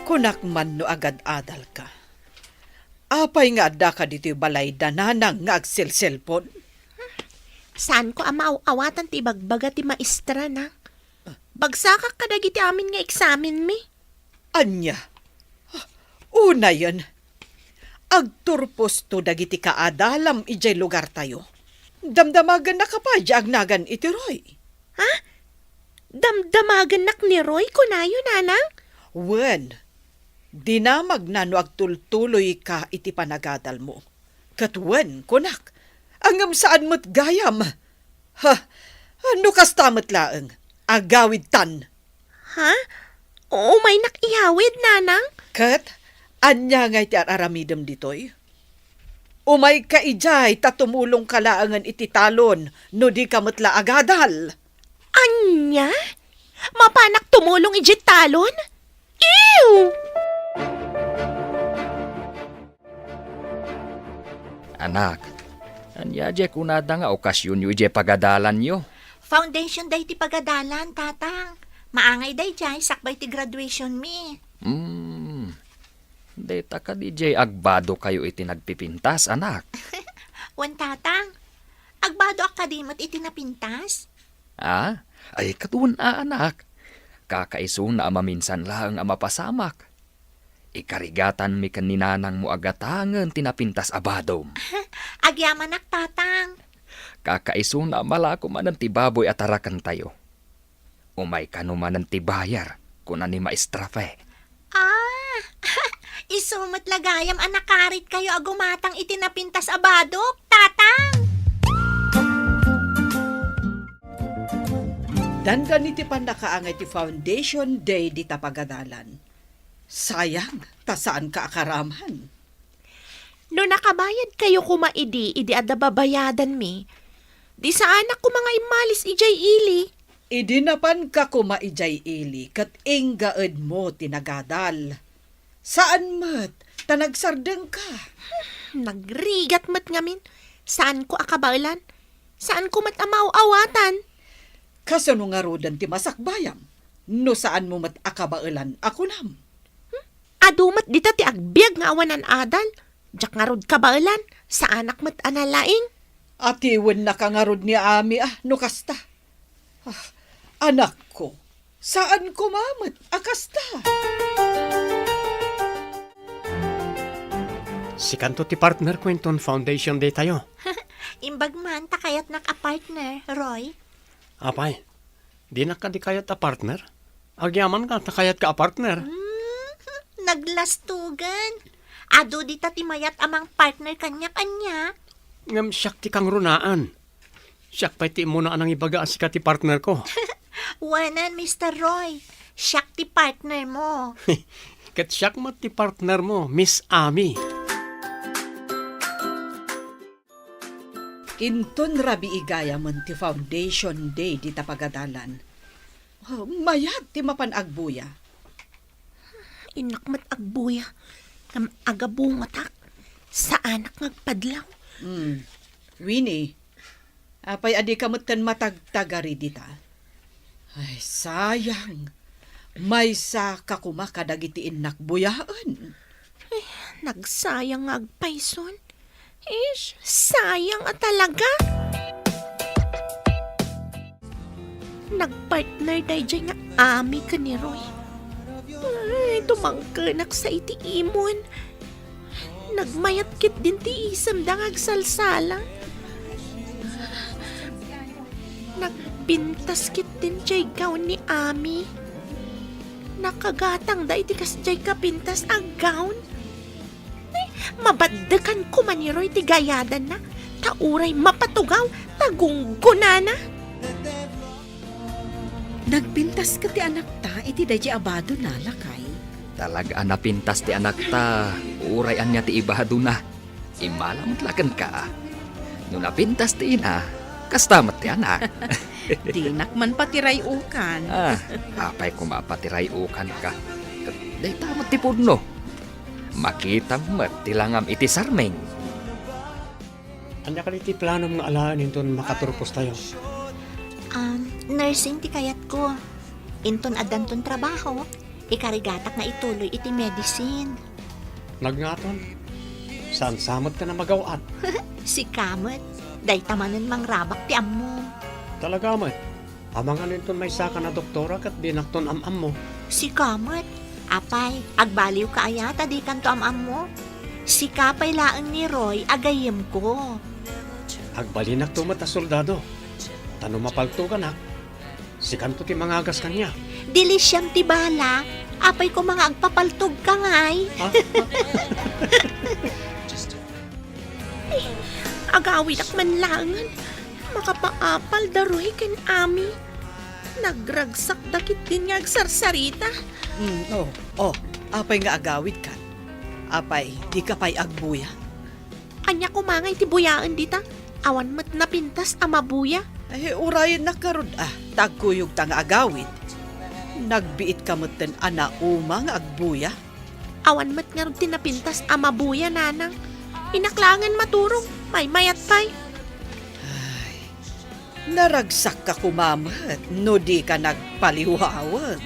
Kunak man no agad-adalka. Apay nga addaka ditoy balay da nanang nga agselselpon? Saanko a maaw-awatan ti ibagbaga ti maestrana. Bagsakak kadagiti amin nga eksamenmi. Ania? Unayen, agturposto dagiti kaadalam idiay lugartayo. Damdamagennaka pay diay agnagan iti Roy. Ha? Damdamagennak ni Roy, kunayo, nanang? Wen, dinamagna no agtultuloyka iti panagadalmo. Ket wen, kunak, ngem saan met gayam. Ha, no kasta met laeng, agawidtan. Ha? Umaynak iyawid, nanang? Ket ania ngay ti ar-aramidem ditoy? Umayka idiay ta tumulongka laengen iti talon no dika met la agadal. Ania? Mapanak tumulong idiay talon? Ew! Anak, ania diay kunada nga okasionyo idiay pagadalanyo? Foundation day ti pagadalan, Tatang. Maangay daydiay sakbay ti graduationmi. Hmm. Dayta kadi diay agbadokayo iti nagpipintas, anak? Wen, Tatang. Agbadoak kadi met iti napintas? Ah? Ay, ket wen a, anak. Kakaisuna a maminsan laeng a mapasamak. Ikarigatanmi ken ni nanangmo a gatangen ti napintas a badom. Agyamanak, Tatang. Kakaisuna a malako manen ti baboy a tarakentayo. Umay kano manen ti bayar, kuna ni Maestra Fe. Ah, isu met la gayam a nakaritkayo a gumatang iti napintas a badok, Tatang! Dandani ti pannakaangay ti Foundation Day dita pagadalan. Sayang, ta saanka a karaman. No nakabayadkayo koma idi, idi adda babayadanmi, di saanak koma nga immalis idiay ili. Idi napanka koma idiay ili ket inggaedmo ti nagadal. Saan met ta nagsardengka. Nagrigat met ngamin. Saanko a kabaelan. Saanko met a maaw-awatan. Kasano ngaruden ti masakbayam no saanmo met a kabaelan a kunam? Hmm? Adu met dita ti agbiag nga awanan adal. Diak ngarud kabaelan, saanak met a nalaing. Atiwennaka ngarud ni Ami a no kasta. Ah, anakko, saan koma met a kasta. Sikanto ti partnerko inton foundation day tayo. Imbag man ta kayatnak a partner, Roy. Apay, dinak kadi kayat a partner? Agyamanka ta kayatka a partner. Hmm, naglastugan. Adu dita ti mayat a mangpartner kaniak, ania? Ngem siak ti kangrunaan. Siak pay ti immuna a nangibaga a sika ti partnerko. Wanan, Mister Roy. Siak ti partnermo. Ket siak met ti partnermo, Miss Ami. Inton rabii gayamen ti foundation day dita pagadalan. Oh, mayat ti mapan agbuya. Innak met agbuya, ngem agabungotak. Saanak nga agpadlaw. Hmm. Winnie, apay a dika metten matagtagari dita? Ay, sayang. Maysaka koma kadagiti innak buyaen. Eh, nagsayang nga agpayson. Ish, sayang a talaga. Nagpartner daydiay nga Ami ken ni Roy. Ay, tumangkenak sa iti imon. Nagmayat ketdin ti isemda nga agsalsala. Nagpintas ketdin diay gown ni Ami. Nakagatangda iti kasdiay kapintas a gown. Ay, mabaddekan koma ni Roy ti gayadanna, ta uray mapatugaw ta gunggonana. Nagpintas ket ti anakta iti daydiay a badona, lakay. Talaga a napintas ti anakta, uray ania ti ibadona. Immala met la kenka. No napintas ti ina, kasta met ti anak. Dinak man patiray-ukan. Ah, apay koma patiray-ukanka? Dayta met ti pudno. Makitam met ti langam iti sarming. Ania kadi ti planom nga alaen inton makaturpostayo? Um, nursing ti kayatko. Inton addanton trabaho, ikarigatak nga ituloy iti medicine. Nagngaton, saan sa met ken a magaw-at? Sika met, dayta manen mangrabak ti ammom. Talaga met, amangan inton maysaka a doktora ket dinakton am-ammo. Sika met, apay, agbaliwka aya ta dikanto am-ammo? Sika pay laeng ni Roy a gayyemko. Agbalinakto met a soldado, ta no mapaltoganak, sikanto ti mangagas kaniak. Dili siam ti bala, apay koma nga agpapaltogka ngay. Ha? Ay, agawidak man laengen. Makapaapal da Roy ken Ami. Nagragsakda ketdin nga agsarsarita. Mm, oh, oh, apay nga agawidkan? Apay, dika pay agbuya? Ania koma ngay ti buyaen dita? Awan met napintas a mabuya. Ay, urayennak ngarud a, ta agkuyogta nga agawid. Nagbiitka metten a nauma nga agbuya. Awan met ngarud ti napintas a mabuya, nanang. Innak laengen maturog, maymayat pay. Ay, Naragsakka koma met no dika nagpaliwawen.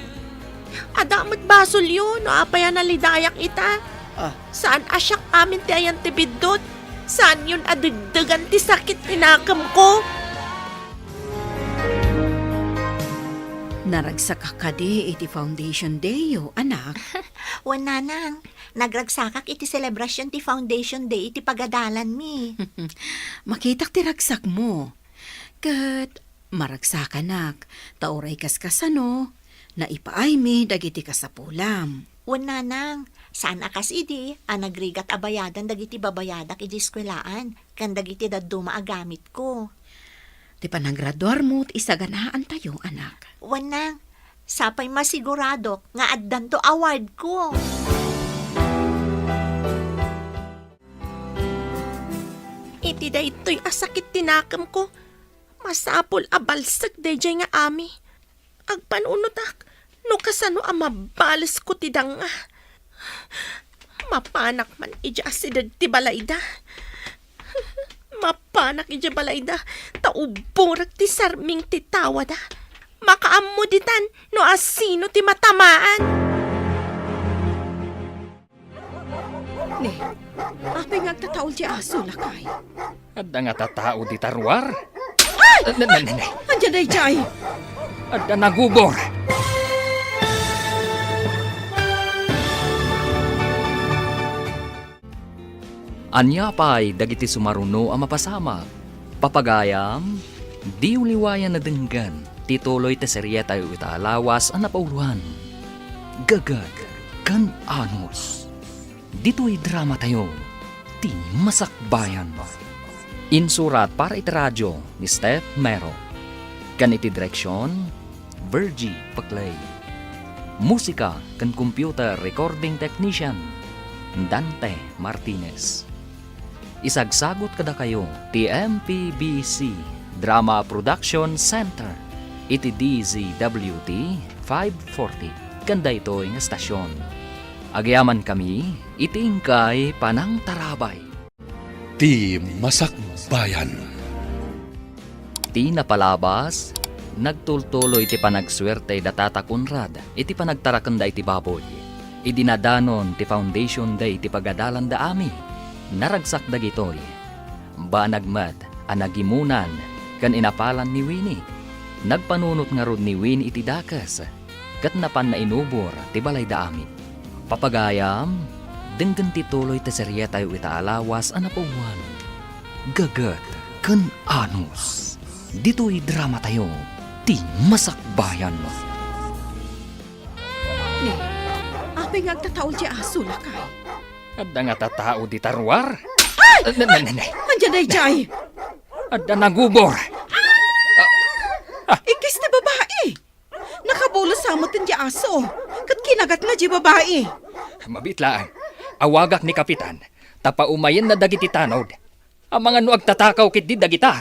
Adda met basolyo no apay a nalidayak ita. Ah. Saan a siak amin ti ayan ti biddut. Saanyon a degdegan ti sakit ti nakemko. Naragsakka kadi iti foundation dayyo, anak? Wen, nanang, nagragsakak iti selebrasion ti foundation day iti pagadalanmi. Makitak ti ragsakmo. Ket maragsakanak, ta uray kaskasano, naipaaymi dagiti kasapulam. Wen, nanang, saan a kas idi a nagrigat a bayadan dagiti babayadak idi eskuelaan ken dagiti dadduma a gamitko. Ti panagraduarmo ti isaganaantayo, anak. Wen, nang, sapay masiguradok nga addanto awardko. Iti daytoy a sakit ti nakemko, masapul a balsek daydiay nga ami. Agpanunotak no kasano a mabalesko ti danga. Mapanak man idiay asideg ti balayda. Mapanak idiay balayda, ta uborek ti sarming ti tawada. Makaammo ditan no asino ti matamaan. Ne, apay nga agtataol ti aso, lakay? Adda nga tatao dita ruar? Ay! Ne, ne, ne, ne. Ania daydiay? Adda nagubor. Ania pay dagiti sumaruno a mapasamak? Papagayam, diyo liwayan a denggen ti tuloy ti serietayo ita a lawas a napauloan, Gagad ken Anos. Ditoy dramatayo, ti Masakbayan. Insurat para iti radio ni Steph Mero. Ken iti direksion, Virgie Paclay. Musika ken computer recording technician, Dante Martinez. Isagsagut kadakayo ti M P B C Drama Production Center iti D Z W T five forty ken daytoy nga estasion. Agyamankami iti inkay panangtarabay. Ti Masakbayan. Ti napalabas, nagtultuloy ti panagsuerte da Tata Conrad iti panagtarakenda iti baboy. Idi nadanon ti foundation day ti pagadalanda Ami, naragsak dagitoy. Banag met a nagimunan ken inapalan ni Winnie. Nagpanunot ngarud ni Winnie iti dakes ket napanna inubor ti balayda Ami. Papagayam, denggen ti tuloy ti serietayo ita a lawas a napauluan, Gagad ken Anos. Ditoy dramatayo, ti Masakbayan. Ne, apay nga agtataol ti aso, lakay? Adda nga tatao dita ruar? Ay! Ne, ne, ne, ne. Ania daydiay? Adda nagubor. Ah, ah. Ikkis ti babai. Nakabulos sa met ti aso, ket kinagatna ti babai. Mabiit laeng. Awagak ni Kapitan, ta paumayenna dagiti tanod. Amangan no agtatakaw ketdi dagita.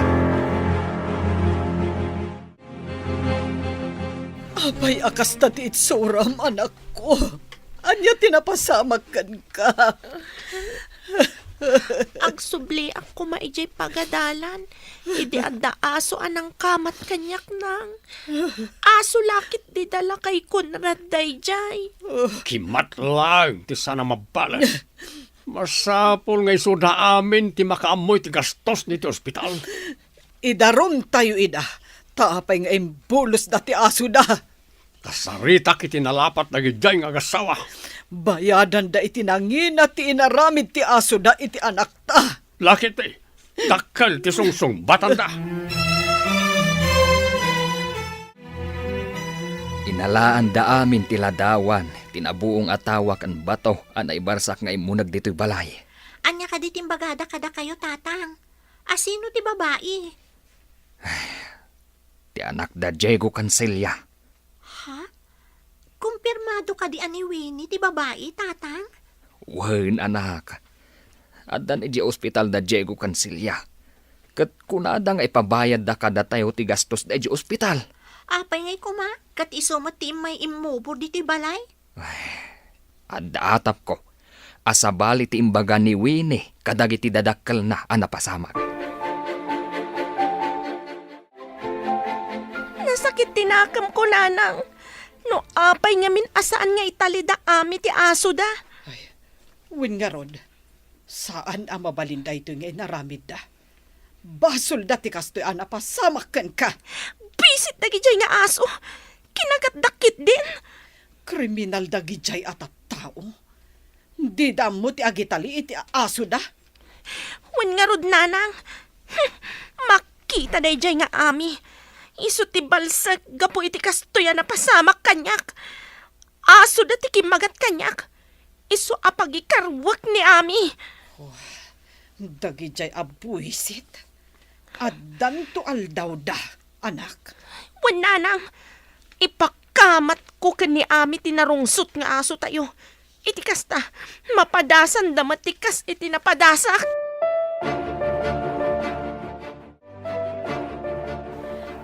Apay a kasta ti itsuram, anakko? Ania ti napasamak kenka? Agsubliak koma idiay pagadalan, idi adda aso a nangkamat kaniak, nang. Aso la ketdi da lakay Conrad daydiay. Kimat laeng ti saan a mabales. Masapul nga isuda amin ti makaammo iti gastos iti ospital. Idarumtayo ida, ta apay nga imbulosda ti asoda. Kasaritak iti nalapat dagidiay nga agassawa. Bayadanda iti nangina ti inaramid ti asoda iti anakta. Lakay ti dakkel ti sungsungbatanda. Inalaanda amin ti ladawan ti nabuong a tawa ken bato a naibarsak nga immuneg ditoy balay. Ania kadi ti imbagada kadakayo, Tatang? Asino ti babai? Ti anak da Diego Cancilia. Ha? Kumpirmado kadi a ni Winnie ti babai, Tatang? Wen, anak. Addan idiay ospital da Diego Cancilia. Ket kunada nga ipabayadda kadatayo ti gastos da idiay ospital. Apay ngay koma, ket isu met ti immay immubor ditoy balay? Ay, adda atapko a sabali ti imbaga ni Winnie kadagiti dadakkelna a napasamak. Nasakit ti nakemko, Nanang. No apay ngamin a saan nga italida Ami ti asoda? Ay, wen ngarud, saan a mabalin daytoy nga inaramidda. Basolda ti kastoy a napasamak kenka. Bisit dagidiay nga aso. Kinagatda ketdin. Kriminal dagidiay a tattao. Dida ammo ti agitali iti asoda. Wen ngarud, Nanang. Hmm, makita daydiay nga Ami. Isu ti balsek gapu iti kastoy a napasamak kaniak. Asoda ti kimmagat kaniak. Isu a pagikarwek ni Ami. Oh, dagidiay a buisit. Addanto aldawda, anak. Wen, Nanang, ipakamatko ken ni Ami ti narungsot nga asotayo. Iti kasta, mapadasanda met ti kas iti napadasak.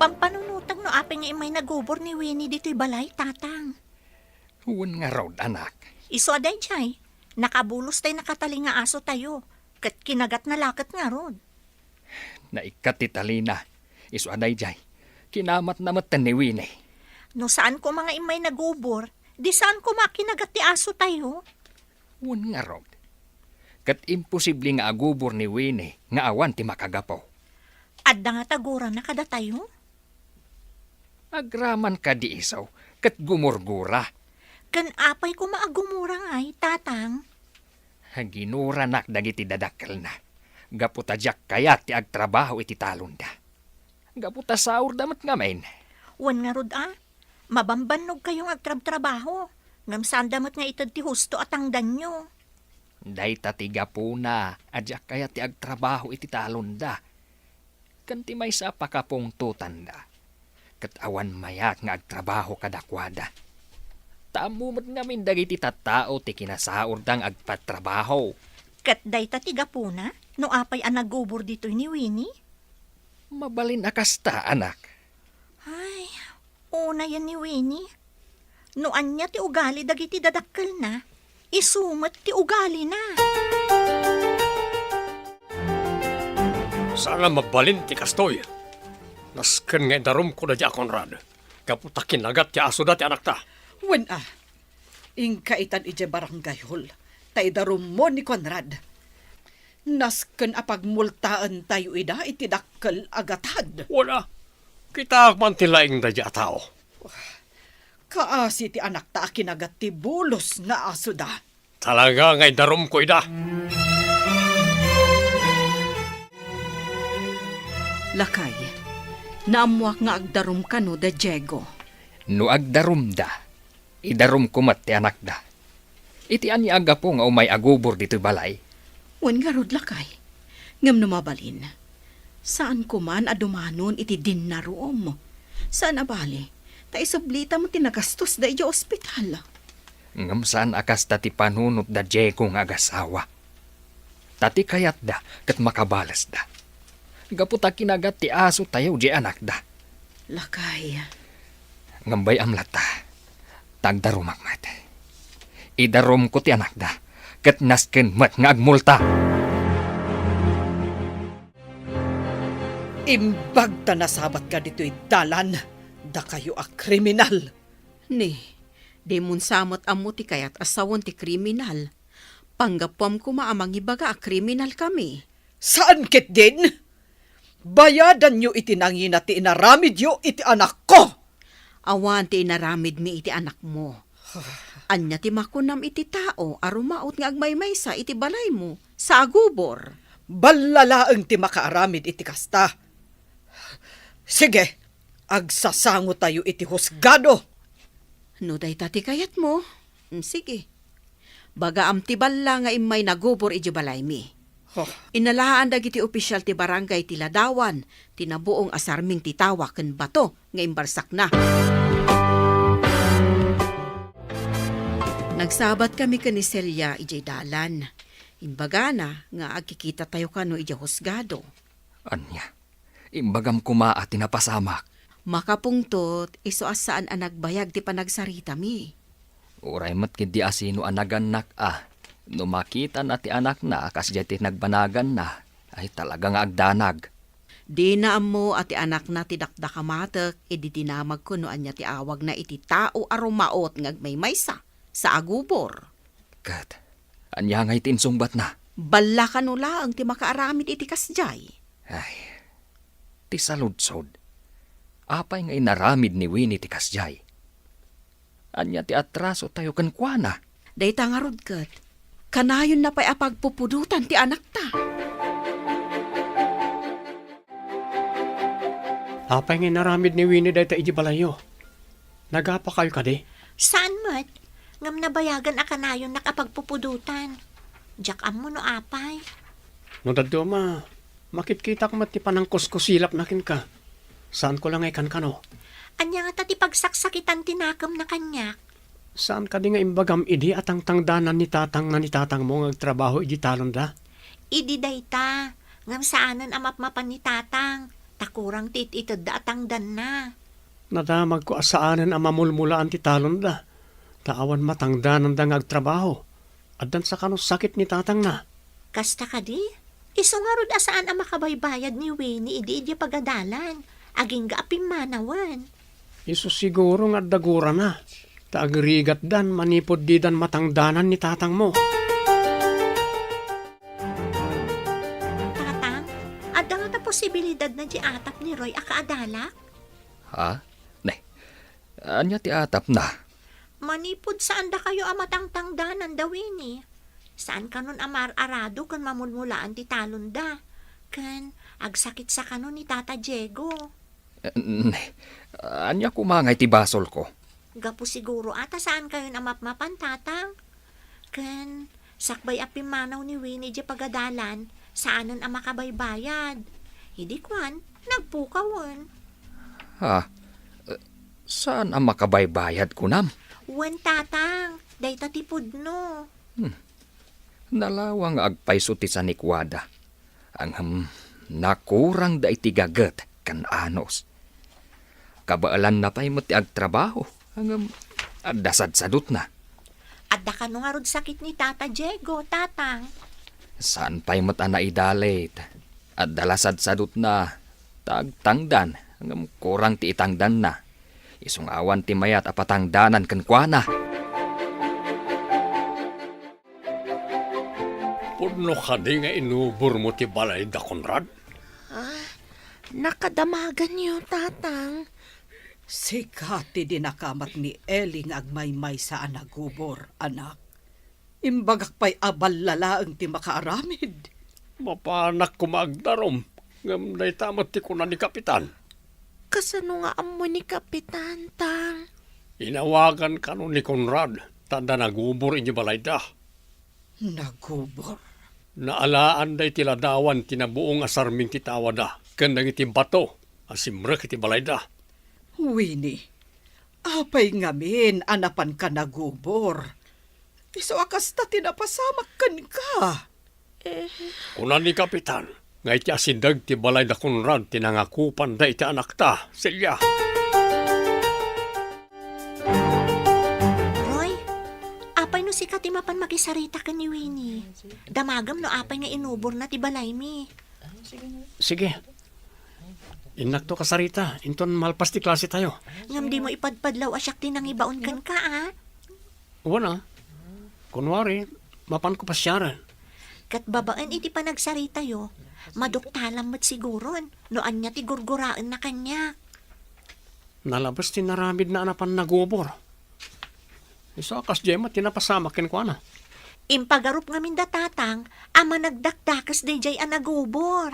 Pampanunotek no apay Nga immay nagubor ni Winnie ditoy balay, Tatang. Wen ngarud, anak. Isu a daydiay, nakabulos tay nakatali nga asotayo, ket kinagatna laket ngarud. Naikkat ti talina. Isu a daydiay, kinamatna metten ni Winnie. No saan koma nga immay nagubor, di saan koma a kinagat ti asotayo. Wen ngarud. Ket imposible nga agubor ni Winnie nga awan ti makagapu. Adda nga tagurana kadatayo? Agraman kadi isu, ket gumurgura. Ken apay koma a gumura ngay, Tatang? Ginuranak dagiti dadakkelna, gapu ta diak kayat ti agtrabaho iti talonda. Gapu ta saorda met ngamin. Wen ngarud a, mabambannogkayo nga agtrabtrabaho, ngem saanda met nga ited ti husto a tangdanyo. Dayta ti gapuna a diak kayat ti agtrabaho iti talonda. Ken ti maysa a pakapungtotanda, ket awan mayat nga agtrabaho kadakuada. Ta ammo met ngamin dagiti tattao ti kinasaorda nga agpatrabaho. Ket dayta ti gapuna no apay a nagubor ditoy ni Winnie? Mabalin a kasta, anak. Ay, unayen ni Winnie. No ania ti ugali dagiti dadakkelna, isu met ti ugalina. Saan a mabalin ti kastoy. Nasken nga idarumko daydi a Conrad, gapu ta kinagat ti asoda ti anakta. Wen a, inka itan idiay barangay hall, ta idarummo ni Conrad. Nasken a pagmultaentayo ida iti dakkel a gatad. Wen a, kitaak man ti laing daydi a tao. Kaasi ti anakta a kinagat ti bulos nga asoda. Talaga nga idarumko ida. Lakay, naammoak nga agdarum kano da Diego. No agdarumda, idarumko met ti anakda. Iti ania a gapu nga umay agubor ditoy balay? Wen ngarud, lakay. Ngem no mabalin, saan koman a dumanon iti dinnarom. Saan a bali, ta isublita met ti nagastosda idiay ospital. Ngem saan a kasta ti panunot da Diego nga agasawa. Ta ti kayatda ket makabalesda. Gapu ta kinagat ti asotayo diay anakda. Lakay. Ngem bay-am latta, ta agdarumak met. Idarumko ti anakda, ket nasken met nga agmulta. Imbag ta nasabatka ditoy dalan, dakayo a kriminal! Ni, dimon sa met ammo ti kayat a sawen ti kriminal. Panggapuam koma a mangibaga a kriminal kami. Saan ketdin? Bayadanyo iti nangina ti inaramidyo iti anakko. Awan ti inaramidmi iti anakmo. Ania ti makunam iti tao a rumaot nga agmaymaysa iti balaymo sa agubor? Balla laeng ti makaaramid iti kasta. Sige, agsasangotayo iti husgado. No dayta ti kayatmo, mm, sige. Bagaam ti balla nga immay nagubor idiay balaymi. Huh. Inalaan dagiti opisyal ti barangay ti ladawan ti nabuong a sarming ti tawa ken bato nga imbarsakna. Nagsabat kami ken ni Celia idiay dalan. Imbagana nga agkikitatayo kano idiay husgado. Ania? Imbagam koma a ti napasamak. Makapungtot, isu a saan a nagbayag ti panagsaritami. Uray met ketdi a sino a nagannak a, no makitana ti anakna a kasdiay ti nagbanaganna, ay talaga nga agdanag. Dina ammo a ti anakna ti dakdakamatek idi dinamagko no ania ti awagna iti tao a rumaot nga agmaymaysa sa agubor. Ket ania ngay ti insungbatna? Balla kano laeng ti makaaramid iti kasdiay. Ay, ti saludsod, apay nga inaramid ni Winnie ti kasdiay? Ania ti atrasotayo kenkuana? Dayta ngarud ket, kanayonna pay a pagpupudotan ti anakta. Apay nga inaramid ni Winnie dayta idiay balayyo? Nagapakayo kadi? Saan met, ngem nabayagan a kanayonnak a pagpupudotan. Diak ammo no apay. No dadduma, makitkitak met ti panangkuskusilapna kenka. Saanko la nga ikankano. Ania ngata ti pagsaksakitan ti nakemna kaniak? Saan kadi nga imbagam idi a tangtangdanan ni tatangna ni tatangmo nga agtrabaho idi talonda? Idi dayta, ngem saanen a mapmapan ni tatang, ta kurang ti it-itedda a tangdanna. Nadamagko a saanen a mamulmulaan ti talonda, ta awan matangdananda nga agtrabaho. Addan sa kano sakit ni tatangna. Kasta kadi? Isu ngarud a saan a makabaybayad ni Winnie idi idiay pagadalan, agingga a pimmanawen. Isu siguro nga adda gurana, ta agrigatdan manipud didan matangdanan ni tatangmo. Tatang, adda ngata posibilidad na di atap ni Roy a kaadalak? Ha? Ne, ania ti atapna? Manipud saandakayo a matangtangdanan da Winnie. Saan kanon a mar-arado ken mamulmulaan ti talonda. Ken agsakit sa kanon ni Tata Diego. Eh, ne, ania koma ngay ti basolko? Gapu siguro a ta saan kayon a mapmapan, Tatang. Ken sakbay a pimmanaw ni Winnie idiay pagadalan, saanen a makabaybayad. Idi kuan, nagpukawen. Ha? Eh, saan a makabaybayad, kunam? Wen, Tatang, dayta ti pudno. Hmm. Nalawang nga agpayso ti sanikuada. Ngem, nakurangda iti gaget ken anus. Kabaelanna pay met ti agtrabaho, ngem adda sadsadutna. Adda kano ngarud sakit ni Tata Diego, Tatang? Saan pay met a naidalit. Adda la sadsadutna, ta agtangdan, ngem kurang ti itangdanna. Isu nga awan ti mayat a patangdanan kenkuana. Pudno kadi nga inubormo ti balay da Conrad? Ah, nakadamaganyo, Tatang. Sika ti dinakamat ni Eli nga agmaymaysa a nagubor, anak. Imbagak pay a balla laeng ti makaaramid. Mapanak koma agdarum, ngem dayta met ti kuna ni Kapitan. Kasano nga ammo ni Kapitan, Tang? Inawagan kano ni Conrad, ta adda nagubor idiay balayda. Nagubor? Naalaanda iti ladawan ti nabuong a sarming ti tawada ken dagiti bato a simrek iti balayda. Winnie, apay ngamin a napanka nagubor? Isu a kasta ti napasamak kenka. Eh. Kuna ni Kapitan nga iti asideg ti balay da Conrad ti nangakupanda iti anakta, Celia. Roy, apay no sika ti mapan makisarita ken ni Winnie? Damagem no apay nga inuborna ti balaymi. Sige. Innakto kasarita, inton malpas ti klase tayo. Ngem dimo ipadpadlaw a siak ti nangibaon kenka, a? Wen a. Kunwari, mapanko pasiaren. Ket babaen iti panagsaritayo, maduktalam met siguron no ania ti gurguraenna kaniak. Nalabes ti naramidna a napan nagubor. Isu a kasdiay met ti napasamak kenkuana. Impagarup ngamin da Tatang a managdakdakes daydiay a nagubor.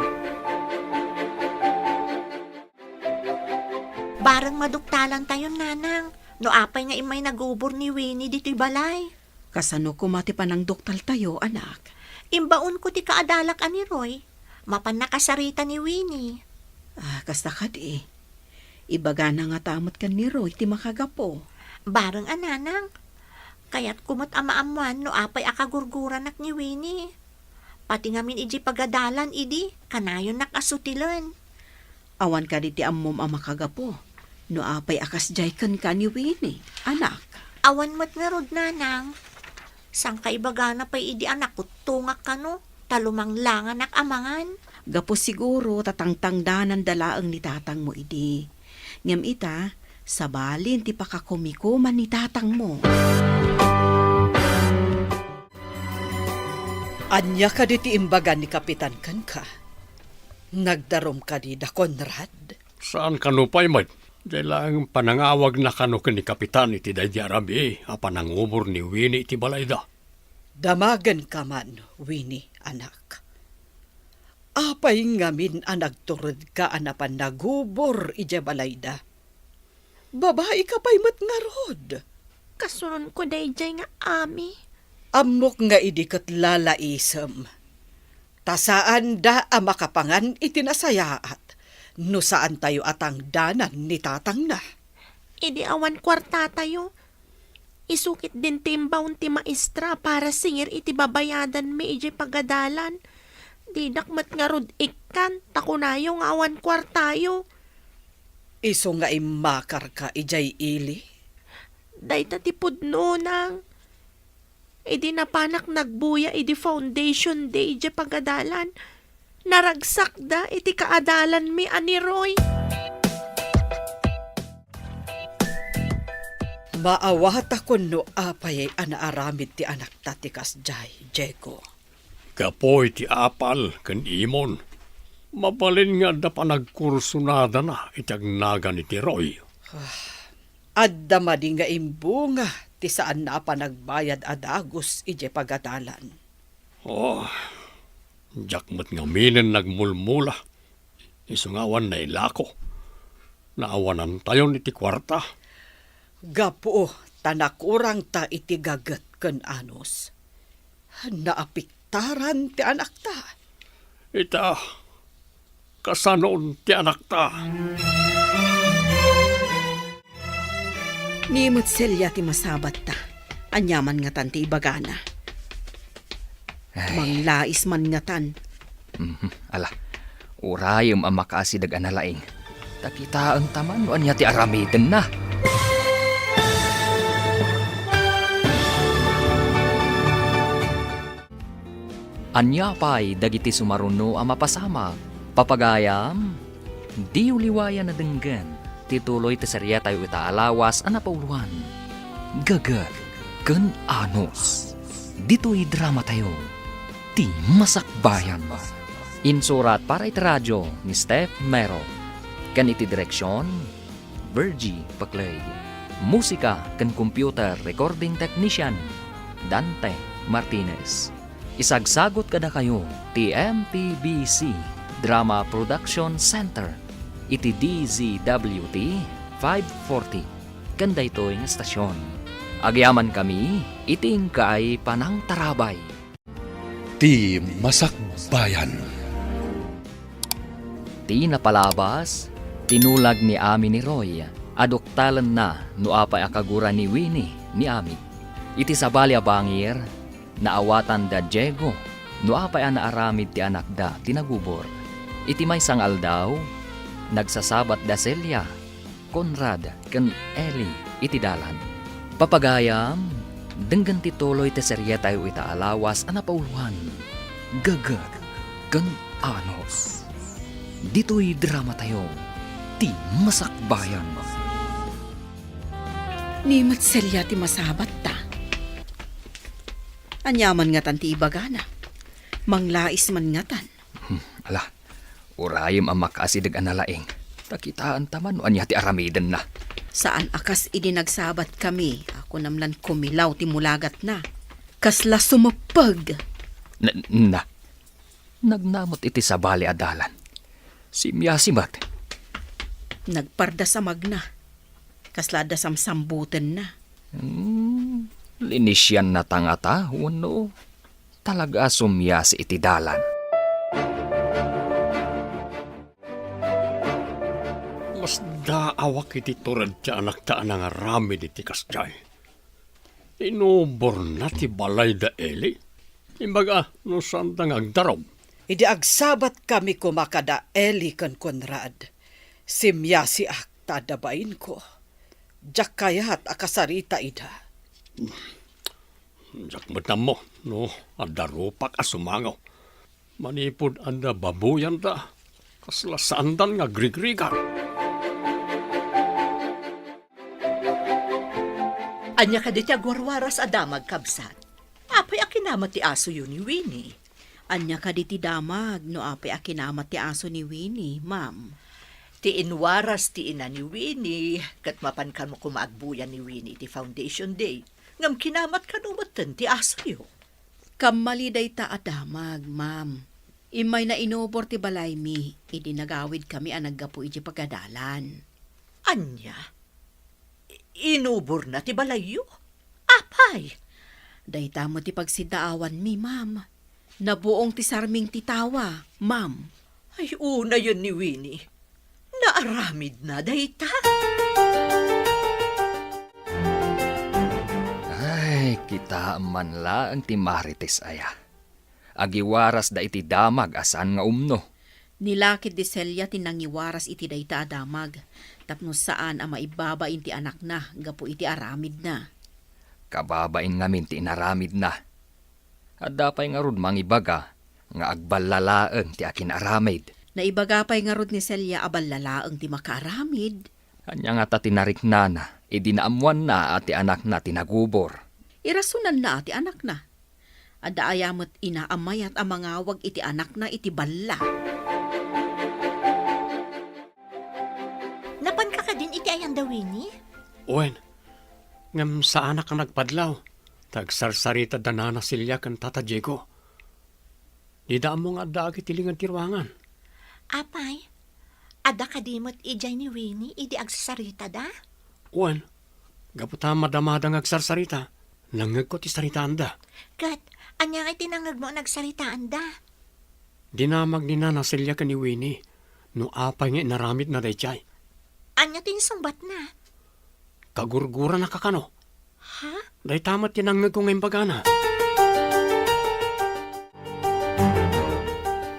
Bareng maduktalantayon, Nanang, no apay nga immay nagubor ni Winnie ditoy balay. Kasano koma ti panangduktaltayo, anak? Imbaonko ti kaadalak a ni Roy. Mapan nakasarita ni Winnie. Ah, kasta kadi. Ibagana ngata met ken ni Roy ti makagapu. Bareng a, Nanang. Kayatko met a maammoan no apay a kagurguranak ni Winnie. Pati ngamin idiay pagadalan idi, kanayonnak a sutilen. Awan kadi ti ammom a makagapu no apay a kasdiay kenka ni Winnie, anak? Awan met ngarud, Nanang. Sangkaibagana pay idi a nakuttongak kano, ta lumanglanganak a mangan. Gapu siguro ta tangtangdananda laeng ni tatangmo idi. Ngem ita, sabalin ti pakakumikuman ni tatangmo. Ania kadi ti imbaga ni Kapitan kenka? Nagdarum kadi da Conrad? Saan kano pay met. Diay laeng panangawagna kano ken ni Kapitan iti daydi a rabii a panangubor ni Winnie iti balayda. Damagenka man, Winnie, anak. Apay ngamin a nagturedka a napan nagubor idiay balayda? Babaika pay met ngarud. Kasunonko daydiay nga ami. Ammok nga idi ket lalaisem. Ta saanda a makapangan iti nasayaat no saantayo a tangdanan ni tatangna. Idi awan kuartatayo, isu ketdin ti imbaon ti maestra para singir iti babayadanmi idiay pagadalan. Dinak met ngarud ikkan, ta kunayo nga awan kuartayo. Isu nga immakarka idiay ili? Dayta ti pudno, Nang. Idi napanak nagbuya idi Foundation Day idiay pagadalan, naragsakda iti kaadalanmi a ni Roy. Maawatak no apay a naaramid ti anakta ti kasdiay, Diego. Gapu iti apal ken imon, mabalin nga adda panagkursunadana iti agnagan iti Roy. Ah, adda madi nga imbunga ti saanna a panagbayad a dagus idiay pagadalan. Oh, diak met ngaminen nagmulmula. Isu nga awan nailako. Naawanantayon iti kuarta. Gapu ta nakurangta iti gaget ken anus. Naapiktaran ti anakta. Ita, kasanon ti anakta? Ni met Celia ti masabatta. Aniaman ngatan ti ibagana? Ay. Manglais man ngatan. Mhm. Ala, urayem a makaasideg a nalaing. Ta kitaenta man no ania ti aramidenna. Ania pay dagiti sumaruno a mapasamak? Papagayam, diyo liwayan a denggen ti tuloy ti serietayo ita a lawas a napauloan, Gaget ken Anus. Ditoy dramatayo, Ti Masakbayan. Insurat para iti radio ni Steph Mero, ken iti direksion, Virgie Paclay. Musika ken computer recording technician, Dante Martinez. Isagsagut kadakayo ti M P B C Drama Production Center iti D Z W T five forty ken daytoy nga estasion. Agyamankami iti inkaay panangtarabay. Ti Masakbayan. Ti napalabas, tinulag ni Ami ni Roy a duktalenna no apay a kagura ni Winnie ni Ami. Iti sabali a bangir, naawatan da Diego no apay a naaramid ti anakda ti nagubor. Iti maysa nga aldaw, nagsasabat da Celia, Conrad, ken Ellie iti dalan. Papagayam, denggen ti tuloy ti serietayo ita a lawas a napauloan, Gaget ken Anus. Ditoy dramatayo, Ti Masakbayan. Ni met Celia ti masabatta. Aniaman ngatan ti ibagana? Manglais man ngatan. Hmm, ala, urayem a makaasideg a nalaing. Ta kitaenta man no ania ti aramidenna. Saan a kas idi nagsabatkami a kunam lan kumilaw ti mulagatna. Kasla sumeppeg. Na, na, Nagnamot iti sabali a dalan. Simmiasi met. Nagpardas a magna. Kasla adda samsambutenna. Hmm, linisiannata ngata wenno talaga a summiasi iti dalan? Masdaawak iti tured ti anakta a nangaramid iti kasdiay. Inuborna ti balay da Eli. Imbaga no saanda nga agdarum. Idi agsabatkami koma kada Eli ken Conrad, simmiasiak ta adda bainko. Diak kayat a kasarita ida. Diak met ammo no adda rupak a sumango. Manipud adda babuyanda, kasla saandan nga agrigrigat. Ania kadi ti agwarwaras a damag, kabsat? Apay a kinamat ti asoyo ni Winnie? Ania kadi ti damag no apay a kinamat ti aso ni Winnie, ma'am? Ti inwaras ti ina ni Winnie, ket mapan kano koma agbuya ni Winnie iti Foundation Day. Ngem kinamat kano metten ti asoyo. Kammali dayta a damag, ma'am. Immayna inubor ti balaymi idi nagawidkami a naggapu idiay pagadalan. Ania? I-, inuborna ti balayyo? Apay? Dayta met ti pagsiddaawanmi, ma'am. Nabuong ti sarming ti tawa, ma'am. Ay, unayen ni Winnie. Naaramidna dayta. Ay, kitaem man laeng ti Marites aya. Agiwarasda iti damag a saan nga umno. Ni lakit di Celia ti nangiwaras iti dayta a damag, tapno saan a maibabain ti anakna gapu iti aramidna. Kababain ngamin ti inaramidna. Adda pay ngarud mangibaga nga agballa laeng ti akin-aramid. Naibaga pay ngarud ni Celia a balla laeng ti makaaramid. Ania ngata ti nariknana idi naammoanna a ti anakna ti nagubor? Irasonanna a ti anakna. Adda aya met ina a mayat a mangawag iti anakna iti balla? Napanka kadin iti ayan da Winnie? Wen, ngem saanak a nagpadlaw, ta agsarsarita da Nana Celia ken Tata Diego. Dida ammo nga addaak iti linged ti ruangan. Apay, adda kadi met idiay ni Winnie idi agsasaritada? Wen, gapu ta madamada nga agsarsarita, nangngegko ti saritaanda. Ket, ania nga iti nangngegmo a nagsaritaanda? Dinamag ni Nana Celia ken ni Winnie no apay nga inaramidna daydiay. Ania ti insungbatna? Kagurgurana ka kano? Ha? Dayta met ti nangngegko nga imbagana.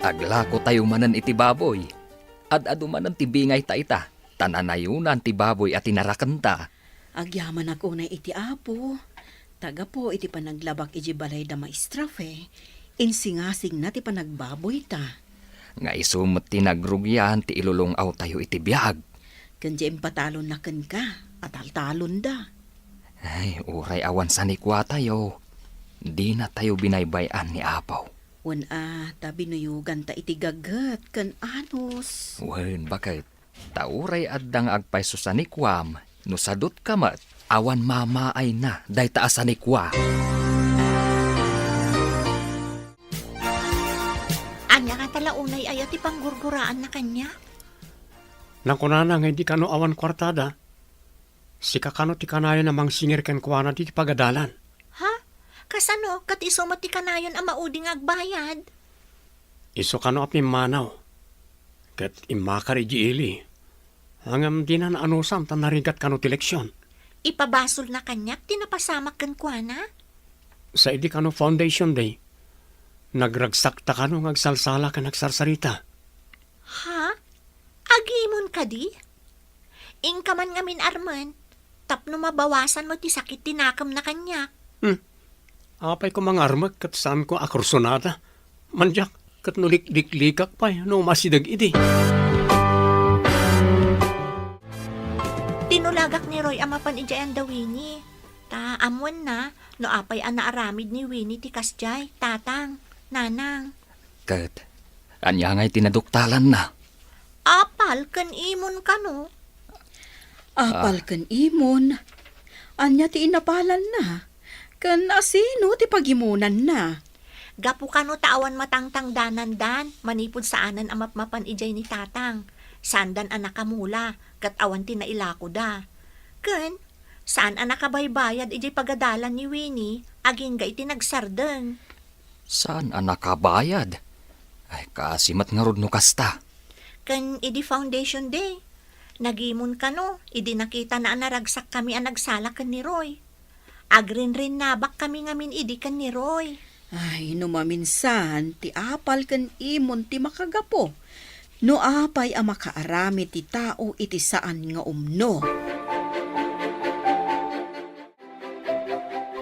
Aglako tayo manen iti baboy. Ad-adu manen ti bingay ta ita, ta nanayonan ti baboy a tinarakenta. Agyamanak unay iti Apo, ta gapu iti panaglabak iti balay da Maestra Fe, insingasingna ti panagbaboyta. Nga isu met ti nagrugian ti ilulung-awtayo iti biag. Ken diay impatalonna kenka, a taltalonda. Ay, uray awan sanikuatayo, dinatayo binaybay-an ni Apo. Wen a, ta binuyoganta iti gaget ken anus. Wen, baket. Ta uray adda nga agpayso sanikuam, no sadutka met, awan mamaayna dayta a sanikua. Ania ngata la unay aya ti panggurguraanna kaniak? Nakunana nga idi kano awan kuartada, sika kano ti kanayon a mangsingir kenkuana ditoy pagadalan. Ha? Kasano ket isu met ti kanayon a maudi nga agbayad? Isu kano a pimmanaw, ket immakar idiay ili. Ngem dina naanusan ta narigat kano ti leksion. Ipabasolna kaniak ti napasamak kenkuana? Sa idi kano Foundation Day, nagragsakta kano nga agsalsala ken agsarsarita. Ha? Agimon kadi? Inka man ngamin armen, tapno mabawasan mo ti sakit ti nakemna kaniak. Hmm. Apay ko mangarmek ket saanko a kursunada. Mandiak, ket no likliklikak pay no umasideg idi. Tinulagak ni Roy a mapan idiay anda Winnie. Ta ammoenna no apay a naaramid ni Winnie ti kasdiay, tatang, nanang. Ket, ania ngay ti naduktalanna? Apal ken imon kano? Apal Ah. ken imon? Ania ti inapalanna? Ken asino ti pagimonanna? Gapu kano ta awan matangtangdanandan manipud saanen a mapmapan idiay ni tatang. Saandan a nakamula, ket awan ti nailakoda. Ken, saan a nakabaybayad idiay pagadalan ni Winnie, agingga iti nagsardeng. Saan a nakabayad? Ay, kaasi met ngarud no kasta. Ken idi Foundation Day, nagimon kano, idi nakitana a naragsakkami a nagsala ken ni Roy. Agrinrinnabakkami ngamin idi ken ni Roy. Ay, no maminsan, ti apal ken imon ti makagapu. No apay a makaaramid ti tao iti saan nga umno.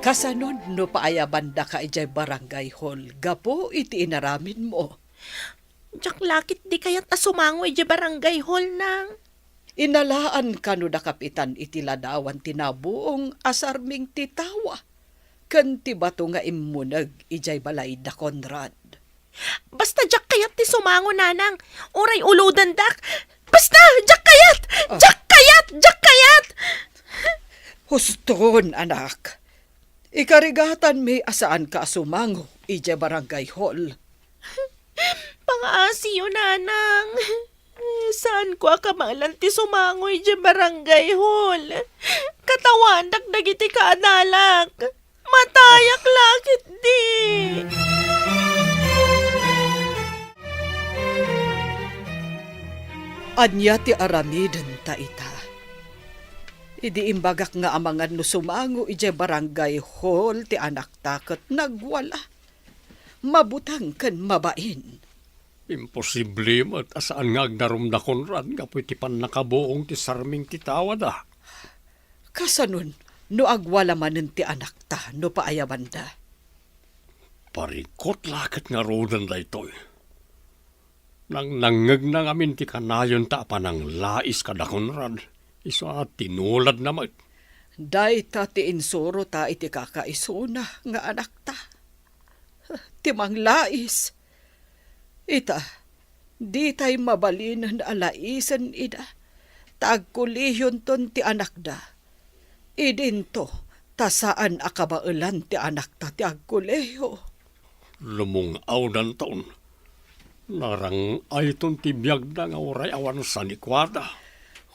Kasanon no paayabandaka idiay barangay hall gapu iti inaramidmo? Diak lakit di kayat a sumango idiay barangay hall, nang. Inalaan kano da kapitan iti ladawan ti nabuong a sarming ti tawa ken ti bato nga immuneg idiay balay da Conrad. Basta diak kayat ti sumango, nanang. Uray ulodendak. Basta, diak kayat! Ah. Diak kayat! Diak kayat! Huston, anak. Ikarigatanmi a saanka a sumango idiay barangay hall. Pangaasiyo, nanang. Saanko a kabaelan ti sumango idiay barangay hall. Katawanak dagiti kaadalak. Matayak la ketdi. Ania ti aramidenta ita? Idi imbagak nga amangan no sumango idiay barangay hall ti anakta ket nagwala. Mabuteng ken mabain. Imposible met a saan nga agdarum da Conrad gapu iti pannakabuong ti sarming ti tawada. Kasanon no agwala manen ti anakta no paayabanda? Parikot la ket ngaruden daytoy. Nangnangngegna ngamin ti kanayonta a pananglais kada Conrad, isu a tinuladna met. Dayta ti insurota iti kakaisuna nga anakta. Ti manglais. Ita, ditay mabalinen a laisen ida, ta agkolehionton ti anakda. Idinto, ta saan a kabaelan ti anakta ti agkolehiyo. Lumung-awdanton. Narang-ayton ti biagda nga uray awan sanikuada.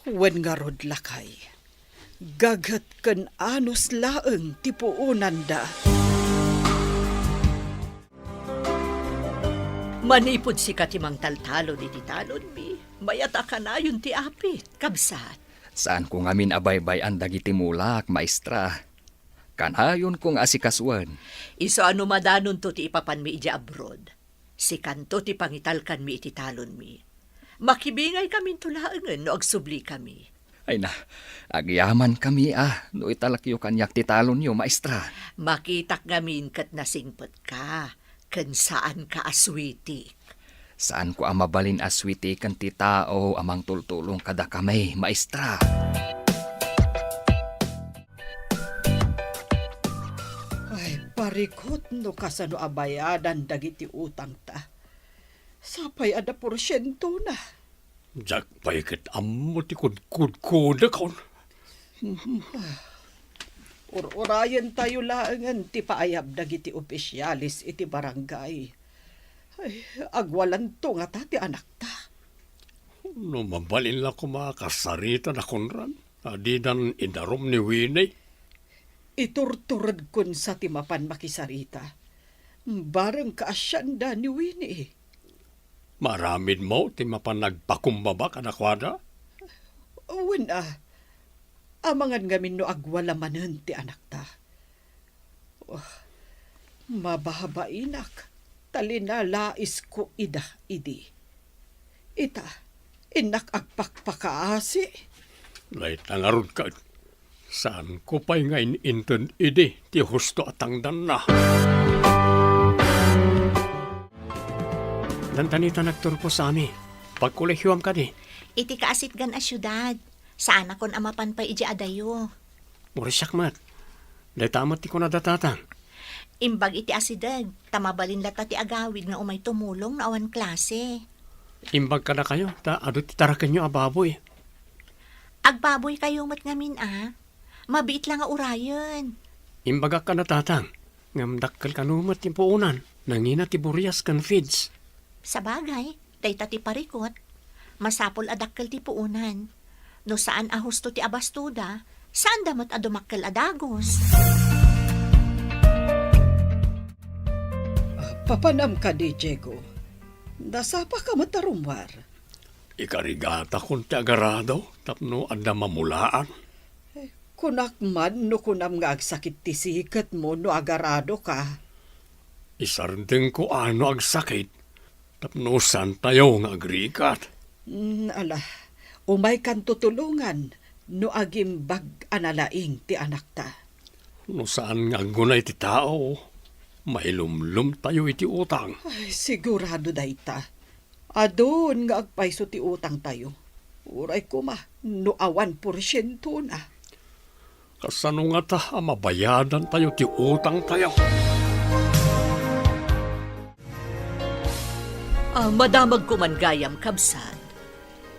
Wen ngarud, lakay, gaghet ken anus laeng ti puonanda. Manipud sika ti mangtaltalon iti talonmi, mayat a kanayon ti apit, kabsat. Saanko ngamin a baybay-an dagiti mulak, maestra. Kanayonko nga asikasuen. Isu a no madanonto ti ipapanmi idiay abroad, sikanto ti pangitalkanmi iti talonmi. Makibingaykaminto laengen no agsublikami. Ay na, agyamankami a no italekyo kaniak ti talonyo, maestra. Makitak ngamin ket nasingpetka, ken saanka a suitik. Saanko a mabalin a suitiken ti tao a mangtultulong kadakami, maestra. Ay, parikot no kasano a bayadan dagiti utangta. Sapay adda porsientona. Diak pay ket ammo ti kudkudkodakon. Ur-urayentayo laengen ti paayab dagiti opisiales iti barangay. Ay, agwalanto ngata ti anakta. No mabalin la koma a kasaritada, Conrad, a didan idarum ni Winnie. Iturturedkon sa ti mapan makisarita. Bareng kaasianda ni Winnie. Maaramidmo ti mapan nagpakumbaba kadakuada? Wen a, amangan ngamin no agwala manen ti anakta. Oh, mababainak, ta linalaisko ida idi. Ita, innak agpakpakaasi. Dayta ngarud ket, saanko pay nga in-inted idi ti husto a tangdanna. Dandanita nagturpo, Sami. Pagkolehioam kadi? Iti kaasitgan a siudad. Saanakon a mapan pay idiay adayo. Urisiak met. Dayta met ti kunada tatang. Imbag iti asideg, ta mabalin latta ti agawid nga umay tumulong no awan klase. Imbag kadakayo, ta adu ti tarakenyo a baboy. Agbaboykayo met ngamin a. Mabiit la nga urayen. Imbagak kada tatang, ngem dakkel kano met ti puonan, nangina ti burias ken feeds. Sabagay, dayta ti parikot. Masapul a dakkel ti puonan. No saan a husto ti abastoda, saanda met a dumakkel a dagus. Ah, papanam kadi, Diego? Nasapaka met a rummuar? Ikarigatakon ti agarado tapno adda mamulaan. Eh, kunak man no kunam nga agsakit ti siketmo no agaradoka. Isardengko a no agsakit tapno saantayo nga agrigat. Mm, ala, umaykan tutulongan no agimbag a nalaing ti anakta. No saan nga aggunay ti tao, mailumlomtayo iti utang. Ay, sigurado dayta. Adun nga agpayso ti utangtayo. Uray koma no awan porsientona. Kasano ngata a mabayadantayo ti utangtayo? Ah, madamagko man gayam, kabsat.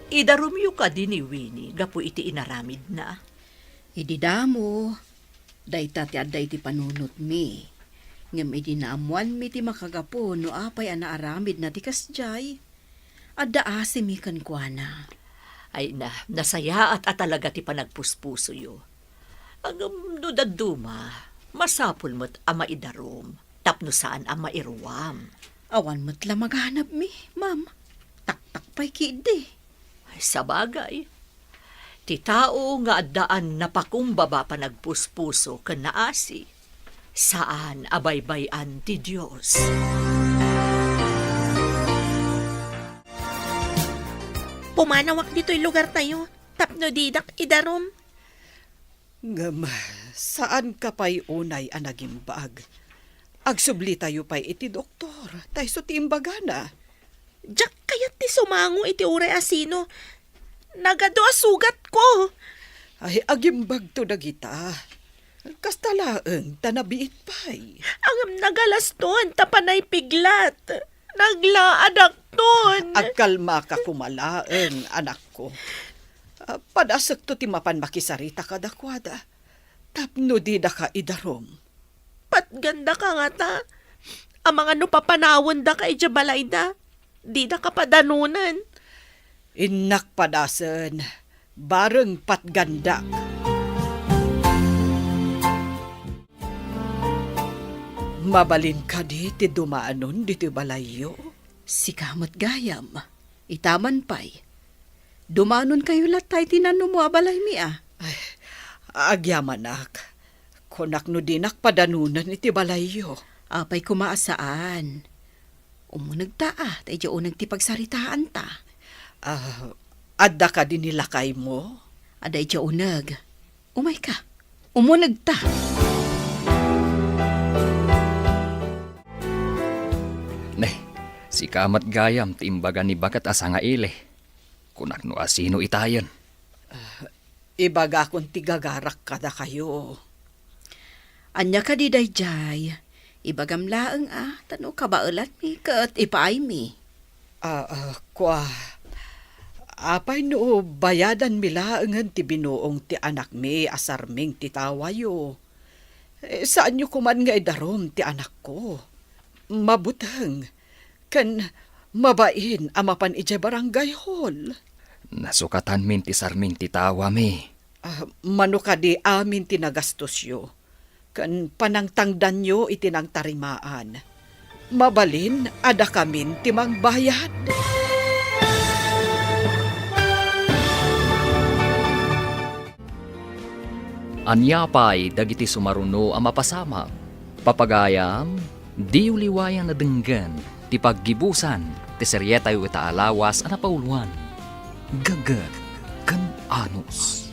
Idarumyo kadi ni Winnie gapu iti inaramidna? Idi damo, dayta ti adda iti panunotmi. Ngem idi naammoanmi ti makagapu no apay a naaramidna ti kasdiay, adda asimi kenkuana. Ay na, nasayaat a talaga ti panagpuspusoyo. Ngem no dadduma, masapul met a maidarum tapno saan a mairuam. Awan met la maganabmi, ma'am. Taktak pay ketdi. Ay, sabagay, ti tao nga addaan napakumbaba panagpuspuso ken naasi, saan a baybay-an ti Dios. Umanawak ditoy lugartayo tapno didak idarum. Ngem, saanka pay unay a nagimbag. Agsublitayo pay iti doktor, ta isu ti imbagana. Diak kayat ti sumango iti uray a sino. Nagadu a sugatko. Ay, agimbagto dagita. Kasta laeng ta nabiit pay. Ngem nagalaston ta panay piglat. Naglaadakton. Agkalmaka koma laeng, anakko. Ah, padasekto ti mapan makisarita kadakuada tapno didaka idarum. Patgandaka ngata. Amangan no papanawendaka idiay balayda, didaka padanunen. Innak padasen, bareng patgandak. Mabalin kadi ti dumanon ditoy balayyo? Sika met gayam. Ita man pay. Dumanonkayo latta iti nanumo a balaymi a. Ay, agyamanak. Kunak no dinak padanunen iti balayyo. Apay koma a saan? Umunegta a, ta idiay uneg ti pagsaritaanta. Ah, adda kadi ni lakaymo? Adda idiay uneg. Umayka. Umunegta. Ne, sika met gayam ti imbaga ni baket a sangaili. Kunak no asino itayen. Ah, ibagakon ti gagarak kadakayo. Ania kadi daydiay? Ibagam laeng a, ta no kabaelanmi ket ipaaymi. Ah, ah, kua, apay no bayadanmi laengen ti binuong ti anakmi a Sarming ti tawayo? Eh, saanyo koman nga idarum ti anakko. Mabuteng, ken mabain a mapan idiay barangay hall. Nasukatanmin ti Sarming ti tawami. Ah, mano kadi amin ti nagastosyo, ken panangtangdanyo iti nangtarimaan. Mabalin a dakamin ti mangbayad. Ania pay dagiti sumaruno a mapasamak? Papagayam, diyo liwayan a denggen ti paggibusan ti serietayo ita a lawas a napauluan, Gagget ken Anus.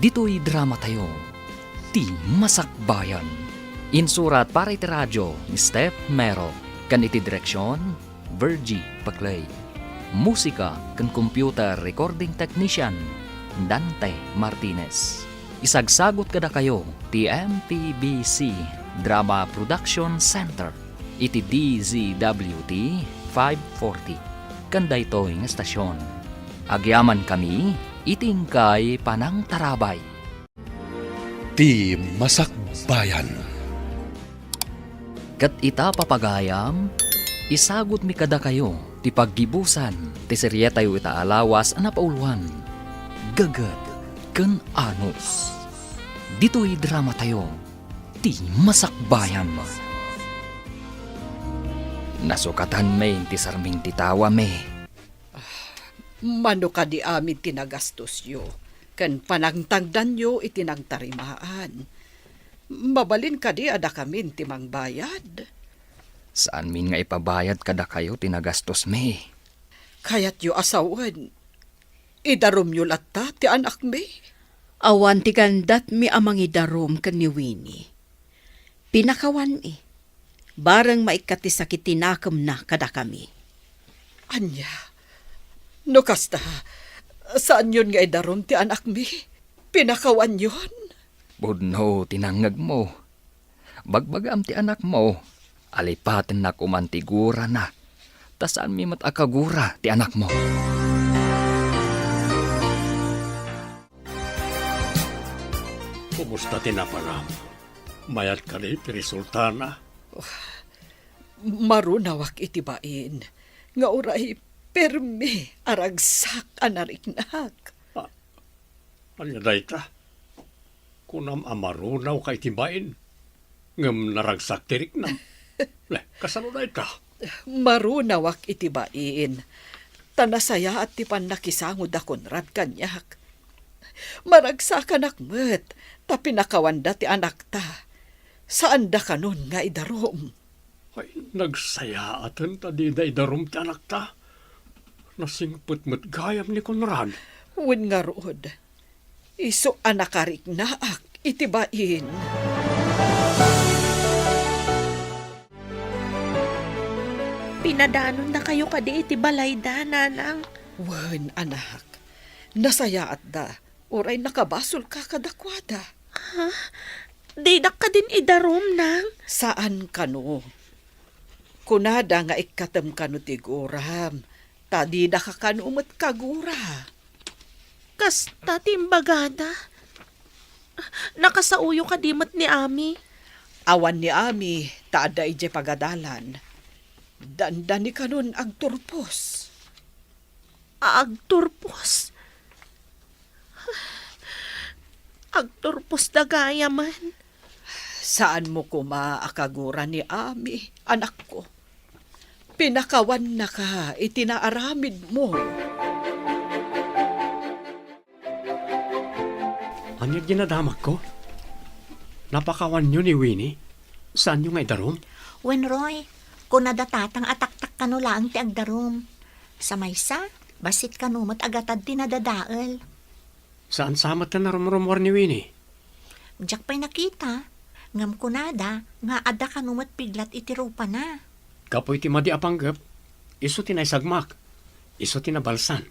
Ditoy dramatayo, Ti Masakbayan. Insurat para iti radio ni Steph Mero ken iti direksion, Virgie Paclay. Musika ken computer recording technician, Dante Martinez. Isagsagut kadakayo ti M P B C Drama Production Center iti D Z W T five forty ken daytoy nga estasion. Agyamankami iti inkay panangtarabay. Ti Masakbayan. Ket ita, papagayam, isagutmi kadakayo ti paggibusan ti serietayo ita a lawas a napauluan, Gagget ken Anus. Ditoy dramatayo, Ti Masakbayan. Nasukatanmi ti Sarming ti tawami. Mano kadi amin ti nagastosyo ken panangtangdanyo iti nangtarimaan? Mabalin kadi a dakamin ti mangbayad? Saanmin nga ipabayad kadakayo ti nagastosmi. Kayatyo a sawen, idarumyo latta ti anakmi? Awan ti gandatmi a mangidarum ken ni Winnie. Pinakawanmi. Bareng maikkat ti sakit ti nakemna kadakami. Ania? No kasta, saanyon nga idarum ti anakmi? Pinakawanyon? Pudno ti nangngegmo. Bagbagam ti anakmo. Alipatennak koman ti gurana. Ta saanmi met a kagura ti anakmo. Kumusta ti naparam? Mayat kadi ti resultana? Marunawak iti bain nga uray permi a ragsak a nariknak. Ah, ania dayta? Kunam a marunawka iti bain, ngem naragsak ti riknam. Ne, kasano dayta? Marunawak iti bain, ta nasayaat ti pannakisango da Conrad kaniak. Maragsakanak met, ta pinakawanda ti anakta. Saanda kanon nga idarum. Ay, nagsayaaten ta dida idarum ti anakta. Nasingpet met gayam ni Conrad. Wen ngarud, isu a nakariknaak iti bain. Pinadanonnakayo kadi iti balayda, Nanang? Wen, anak. Nasayaatda. Uray nakabasolka kadakuada. Ha? Didak kadin idarum, Nang? Saan kano. Kunada nga ikkatem kano ti guram, ta didaka kano met kagura. Kasta ti imbagada. Nakasaoyo kadi met ni Ami? Awan ni Ami, ta adda idiay pagadalan. Dandani kanon agturpos. Agturpos? Agturpos da gayamen. Saanmo koma a kagura ni Ami, anakko. Pinakawannaka iti naaramidmo. Ania ti nadamagko? Napakawanyo ni Winnie? Saanyo nga idarum? Wen, Roy, kuna da tatang a taktak kano laeng ti agdarum. Sa maysa, bassit kano met agatad ti nadadael. Saan sa met ti narumrumuar ni Winnie? Diak pay nakita, ngem kunada nga adda kano met piglat iti rupana. Gapu iti madi a panggep, isu ti naisagmak, isu ti nabalsan.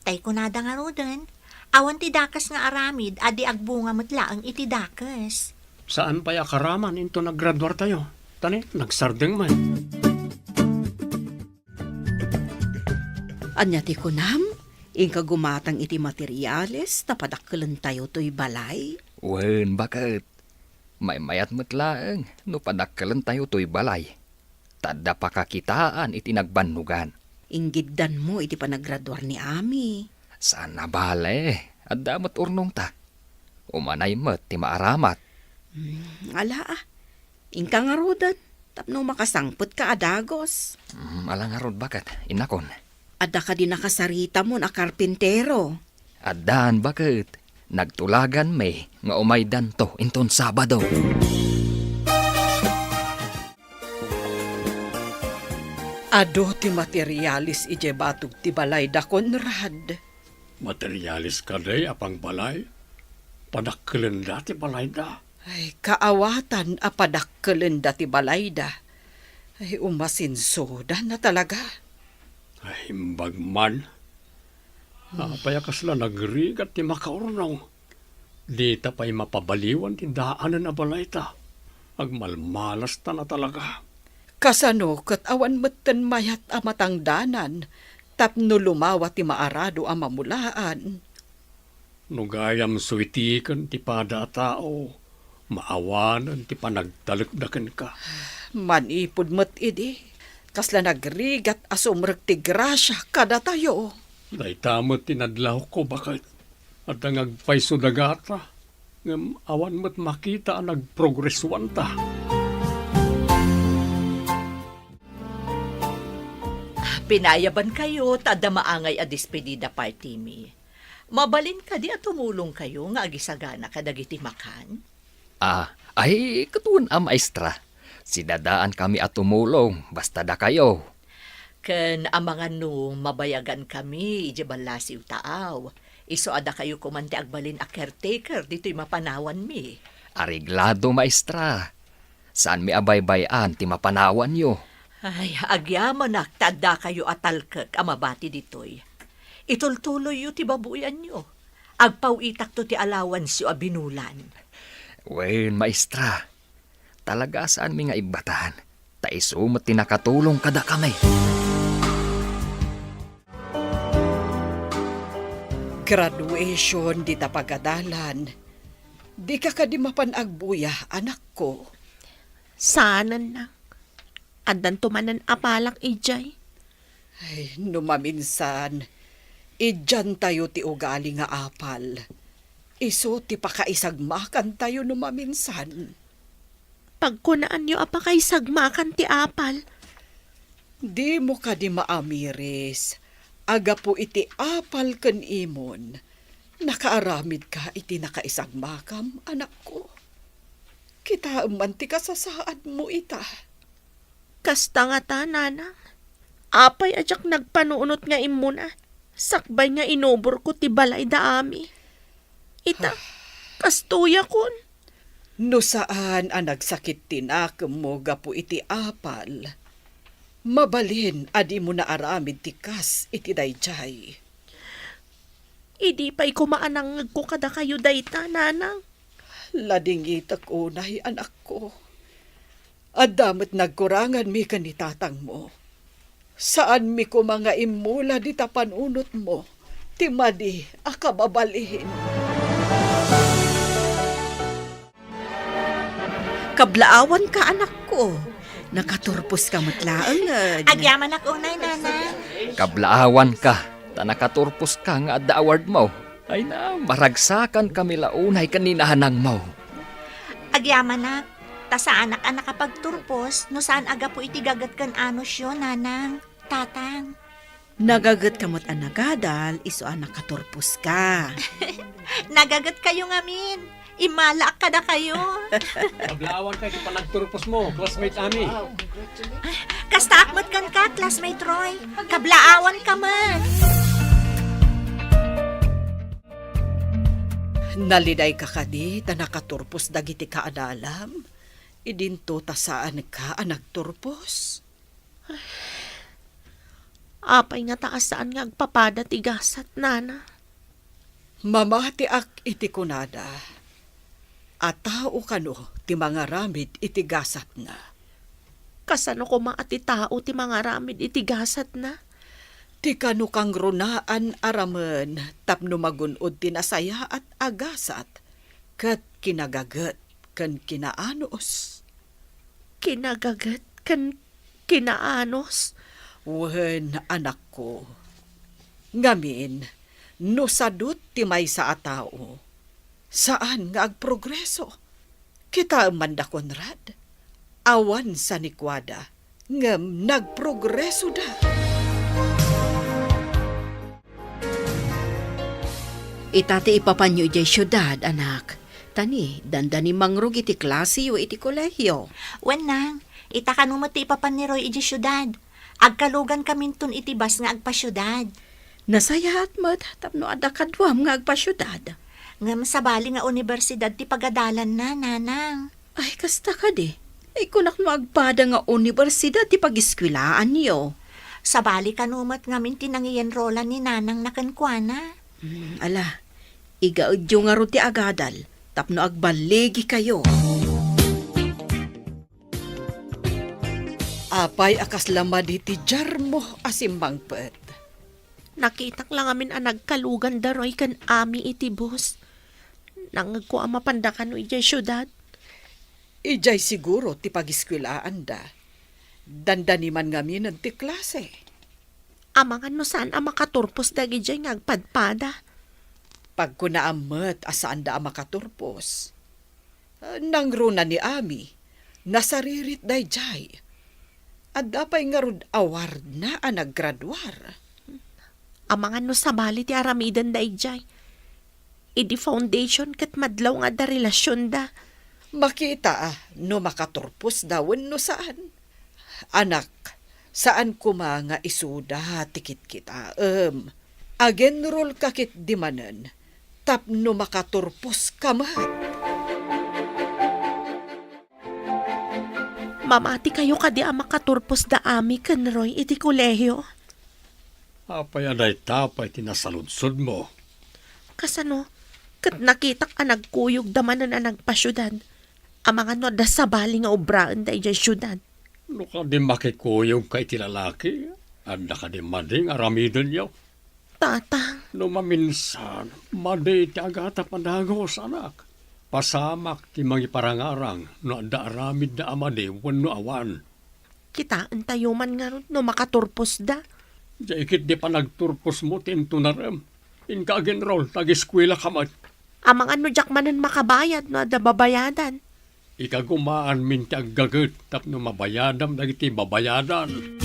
Tay kunada ngaruden, awan ti dakes nga aramid a di agbunga met laeng iti dakes. Saan pay a karaman inton aggraduartayo, ta ni, nagsardeng met. Ania ti kunam? Inka gumatang iti materiales ta padakkelentayo toy balay? Wen, baket. Maymayat met laeng no padakkelentayo toy balay. Ta adda pakakitaan iti nagbannogan. Inggiddanmo iti panagraduar ni Ami. Saan a bale, adda met urnongta. Umanay met ti maaramat. Hmm, ala, ah. Inka ngaruden, tapno makasangpetka a dagus. Mm, ala ngarud, baket, innakon. Adda kadi nakasaritamon a karpintero? Addan, baket. Nagtulaganmi nga umaydanto inton Sabado. Adu ti materialis idiay batog ti balayda, Conrad. Materialis kadi a pangbalay? Padakkelenda ti balayda. Ay, kaawatan a padakkelenda ti balayda. Ay, umasinsuda na talaga. Ay, imbag man. Apay a kasla nagrigat ti makaurnong? Dita pay mapabaliwan ti daanen a balayta. Agmalmalasta na talaga. Kasano ket awan metten mayat a matangdanan tapno lumawa ti maarado a mamulaan? No gayam suitiken ti pada a tao, maawanen ti panagtalekda kenka. Manipud met idi, kasla nagrigat a sumrek ti grasia kadatayo. Dayta met ti nadlawko, baket. Adda nga agpayso dagata, ngem awan met makita a nagprogresuanta. Pinayabankayo ta adda maangay a despedida party mi. Mabalin kadi a tumulongkayo nga agisagana kadagiti makan? Ah, ay, ket wen a, maestra. Sidadaankami a tumulong, basta dakayo. Ken amangan no mabayagankami idiay ballasiw taaw. Isu a dakayo koman ti agbalin a caretaker ditoy mapanawanmi. Areglado, maestra. Saanmi a baybay-an ti mapanawanyo. Ay, agyamanak ta addakayo a talkek a mabati ditoy. Itultuloyyo ti babuyanyo. Agpaw-itakto ti allowanceyo a binulan. Wen, maestra. Talaga a saanmi nga ibbatan, ta isu met ti nakatulong kadakami. Graduation dita pagadalan. Dika kadi mapan agbuya, anakko? Saanen, nak. Addanto manen a palak idiay. Ay, no maminsan, idiantayo ti ugali nga apal. Isu ti pakaisagmakantayo no maminsan. Pagkunaanyo a pakaisagmakan ti apal. Dimo kadi maamiris a gapu iti apal ken imon, nakaaramidka iti nakaisagmakam, anakko. Kitaem man ti kasasaadmo ita. Kasta ngata, nanang. Apay a diak nagpanunot nga immuna, sakbay nga inuborko ti balay da Ami? Ita, kastoyakon. No saan a nagsakit ti nakemmo gapu iti apal, mabalin a dimo naaramid ti kas iti daydiay. Idi pay koma a nangngegko kadakayo dayta, Nanang. Ladingitek unay, anakko. Adda met nagkuranganmi ken ni tatangmo. Saanmi koma nga immula dita panunotmo ti madi a kababalin. Kablaawanka, anakko. Nakaturposka met laeng, eh. Agyamanak unay, Nanang. Kablaawanka, ta nakaturposka nga adda awardmo. Ay na, maragsakankami la unay ken ni nanangmo. Agyamanak, ta saanak a nakapagturpos no saan a gapu iti gaget ken anosyo, Nanang, Tatang. Nagagetka met a nagadal, isu a nakaturposka. Nagagetkayo ngamin. Immalaak kadakayo. Kablaawanka iti panagturposmo, classmate Ami. Kastaak met kenka, classmate Roy. Kablaawanka met. Nalidayka kadi ta nakaturpos dagiti kaadalam? Idinto ta saanka a nagturpos? Apay ngata a saan nga agpapada ti gasat, Nana? Mamatiak iti kunada a tao kano ti mangaramid iti gasatna. Kasano koma a ti tao ti mangaramid iti gasatna? Ti kano kangrunaan a ramen tapno magun-od ti nasayaat a gasat ket kinagaget ken kinaanus. Kinagaget ken kinaanus? Wen, anakko. Ngamin, no sadut ti maysa a tao, saan nga agprogreso. Kitaem man da, Conrad. Awan sanikuada, ngem nagprogresoda. Ita ti ipapanyo idiay siudad, anak. Ta ni, dandani mangrug iti klaseyo iti kolehio. Wen, Nang, ita kano met ti ipapan ni Roy idiay siudad. Agkalugankaminton iti bus nga agpasiudad. Nasayaat met tapno adda kaduam nga agpasiudad. Ngem sabali nga unibersidad ti pagadalanna, Nanang. Ay, kasta kadi. Ay, kunak no agpada nga unibersidad ti pagiskwelaanyo. Sabali kano met ngamin ti nangiyenrolan ni Nanang na kenkuana. Hmm, ala, igaedyo ngarud ti agadal tapno agballigikayo. Apay a kasla madi ti diarmo a simmangpet? Nakitak la ngamin a nagkalugan da Roy ken Ami iti bus. Nangngegko a mapanda kano idiay siudad. Idiay siguro ti pagiskwelaanda. Dandani man ngaminen ti klase. Amangan no saan a makaturpos dagidiay nga agpadpada. Pagkunaam met a saanda a makaturpos. Nangruna ni Ami, nasaririt daydiay. Adda pay ngarud awardna a naggraduar. Amangan no sabali ti aramiden daydiay. Idi foundation ket madlaw nga adda relasionda. Makita a no makaturposda wenno saan. Anak, saan koma nga isuda ti kitkitaem. Agenrolka ketdi manen tapno makaturposka met. Mamatikayo kadi a makaturpos da Ami ken Roy iti kolehio? Apay a dayta pay ti nasaludsodmo? Kasano? Ket nakitak a nagkuyogda manen a nagpasiudad. Amangan no adda sabali nga obraenda idiay siudad. No kadi makikuyogka iti lalaki, adda kadi madi nga aramidenyo? Tatang. No maminsan, madi ti agatap a dagus, anak. Pasamak ti mangiparangarang no adda aramidda a madi wenno awan. Kitaentayo man ngarud no makaturposda. Diay ketdi panagturposmo ti intunarem. Inka agenrol, ta ageskuelaka met. Amangan no diak manen makabayad no adda babayadan. Ikagumaanmin ti aggaget tapno mabayadam dagiti babayadan.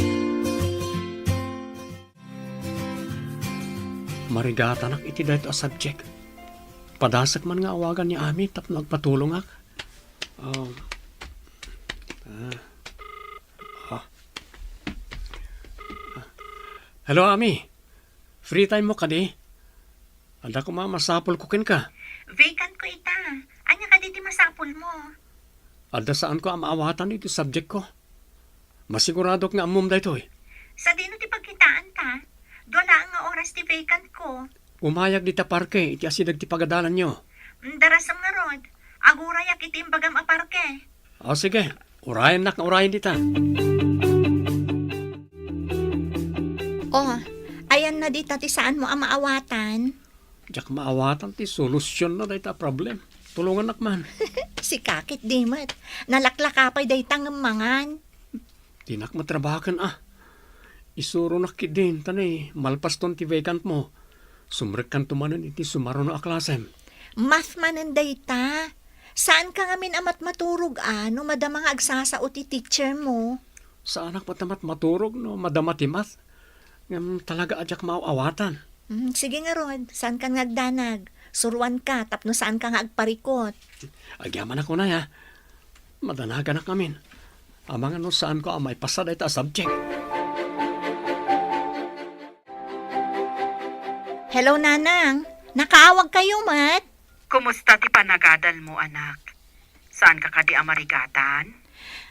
Marigatanak iti daytoy a subject. Padasek man nga awagan ni Ami tapno agpatulongak. Um, ah, ah. Ah, Hello, Ami. Free time mo kadi? Adda koma masapulko kenka. Vacant ko ita. Ania kadi ti masapulmo? Adda saanko a maawatan iti subjectko. Masiguradok nga ammom daytoy. Sadino ti pagkitaanta? Dua laeng nga oras ti vacant ko. Umayag dita parke iti asideg ti pagadalanyo. Mm, darasem ngarud. Agurayak iti imbagam a parke. O, sige. Urayennak nga urayen dita. O, ayanna dita ti saanmo a maawatan? Diak maawatan ti solusionna dayta a problem. Tulongannak man. Sika ket di met. Nalaklaka pay dayta ngem mangan. Dinak matrabahoken a. Isuronak ketdin, ta ni malpaston ti vacantmo, sumrekkanto manen iti sumaruno a klasem. Math manen dayta. Saanka ngamin a matmaturog a no madama nga agsasao ti teachermo? Saanak met a matmaturog no madama ti math. Ngem talaga a diak maaw-awatan. Hmm, sige ngarud, saankan nga agdanag. Suruanka tapno saanka nga agparikot. Agyamanak unay, a. Madanaganak ngamin. Amangan no saanko a maipasa dayta a subject. Hello, Nanang. Nakaawagkayo met? Kumusta ti panagadalmo, anak? Saanka kadi a marigatan?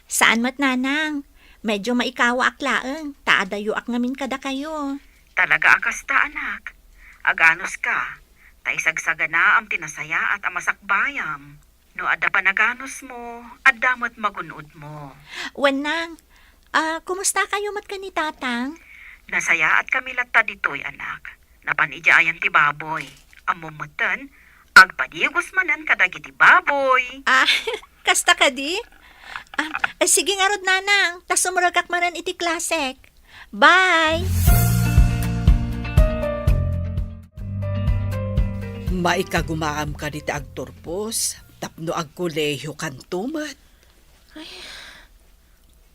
Saan met, Nanang. Medyo maikawaak laeng, ta adayoak ngamin kadakayo. Talaga a kasta, anak. Aganuska, ta isagsaganaam ti nasayaat a masakbayam. No adda panaganusmo, adda met magun-odmo. Wen, Nang. A, kumustakayo met ken ni Tatang? Nasayaatkami latta ditoy, anak. Napan idiay ayan ti baboy. Ammom metten, agpadigos manen kadagiti baboy. A, kasta kadi? A, e, sige ngarud, Nanang, ta sumrekak manen iti klasek. Bye! Maikagumaam kadi ti agturpos tapno agkolehiyokanto met? Ay,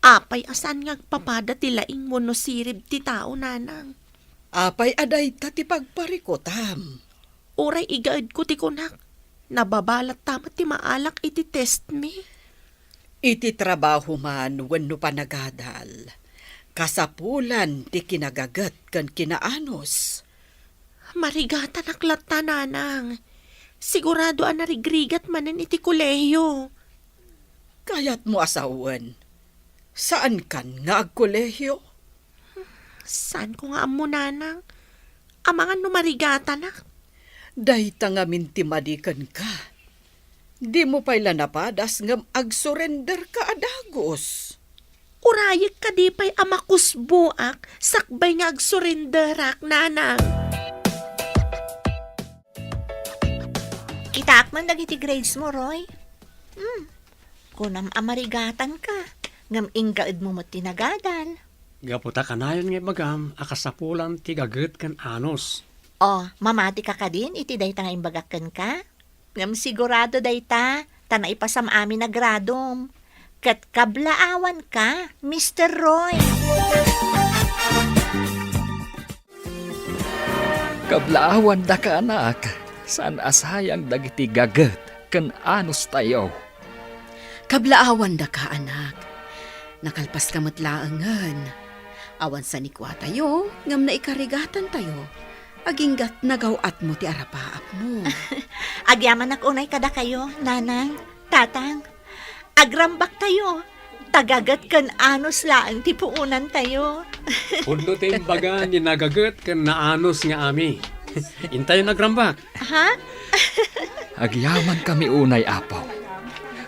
apay a saan nga agpapada ti laing wenno sirib ti tao, Nanang? Apay a dayta ti pagparikutam? Uray igaedko ti kunak, nababa latta met ti maalak iti testmi. Iti trabaho man wenno panagadal, kasapulan ti kinagaget ken kinaanus. Marigatanak latta, Nanang. Sigurado a narigrigat manen iti kolehiyo. Kayatmo a sawen, saankan nga agkolehiyo? Saanko nga ammo, Nanang. Amangan no marigatanak. Dayta ngamin ti madi kenka. Dimo pay la napadas ngem agsurenderka a dagus. Urayek kadi pay a makusboak sakbay nga agsurenderak, Nanang? Kitaak man dagiti grades mo, Roy. Hmm. Kunam a marigatanka, ngem ingaedmo met ti nagadal. Gapu ta kanayon nga ibagam a kasapulan ti gaget ken anus. O, mamatika kadin iti dayta nga imbagak kenka? Ngem sigurado dayta, ta naipasam amin a gradom. Ket kablaawanka, Mister Roy. Kablaawandaka, anak, saan a sayang dagiti gaget ken anustayo. Kablaawandaka, anak. Nakalpaska met laengen. Awan sanikuatayo, ngem naikarigatantayo. Agingga't nagaw-atmo ti arapaapmo. Agyamanak unay kadakayo, Nanang, Tatang. Agrambaktayo. Ta gaget ken anus laeng ti puonantayo. Pudno ti imbaga ni nagaget ken naanus nga ami. Intayon agrambak. Ha? Agyamankami unay, Apo.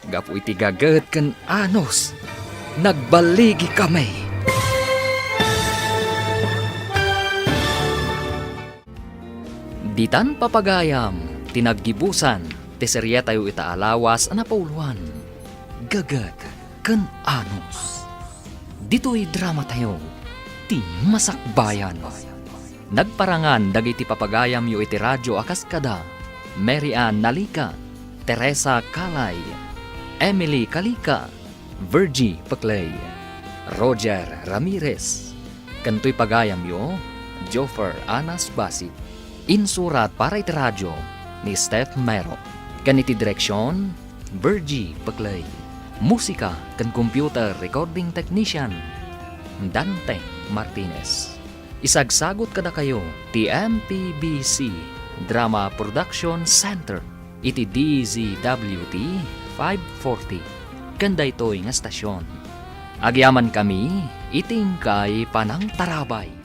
Gapu iti gaget ken anus, nagballigikami. Ditan papagayam ti naggibusan ti serietayo ita a lawas a napauluan, Gaget ken Anus. Ditoy dramatayo, ti Masakbayan. Nagparangan dagiti papagayamyo iti radio a kas kada Mary Ann Nalica, Teresa Calay, Emily Calica, Virgie Peclay, Roger Ramirez, ken toy pagayamyo, Joffer Anas Basi. Insurat para iti radio ni Steph Mero, ken iti direksion, Virgie Peclay. Musika ken computer recording technician, Dante Martinez. Isagsagut kadakayo ti M P B C Drama Production Center iti D Z W T five forty ken daytoy nga stasyon. Agyamankami iti inkay panangtarabay.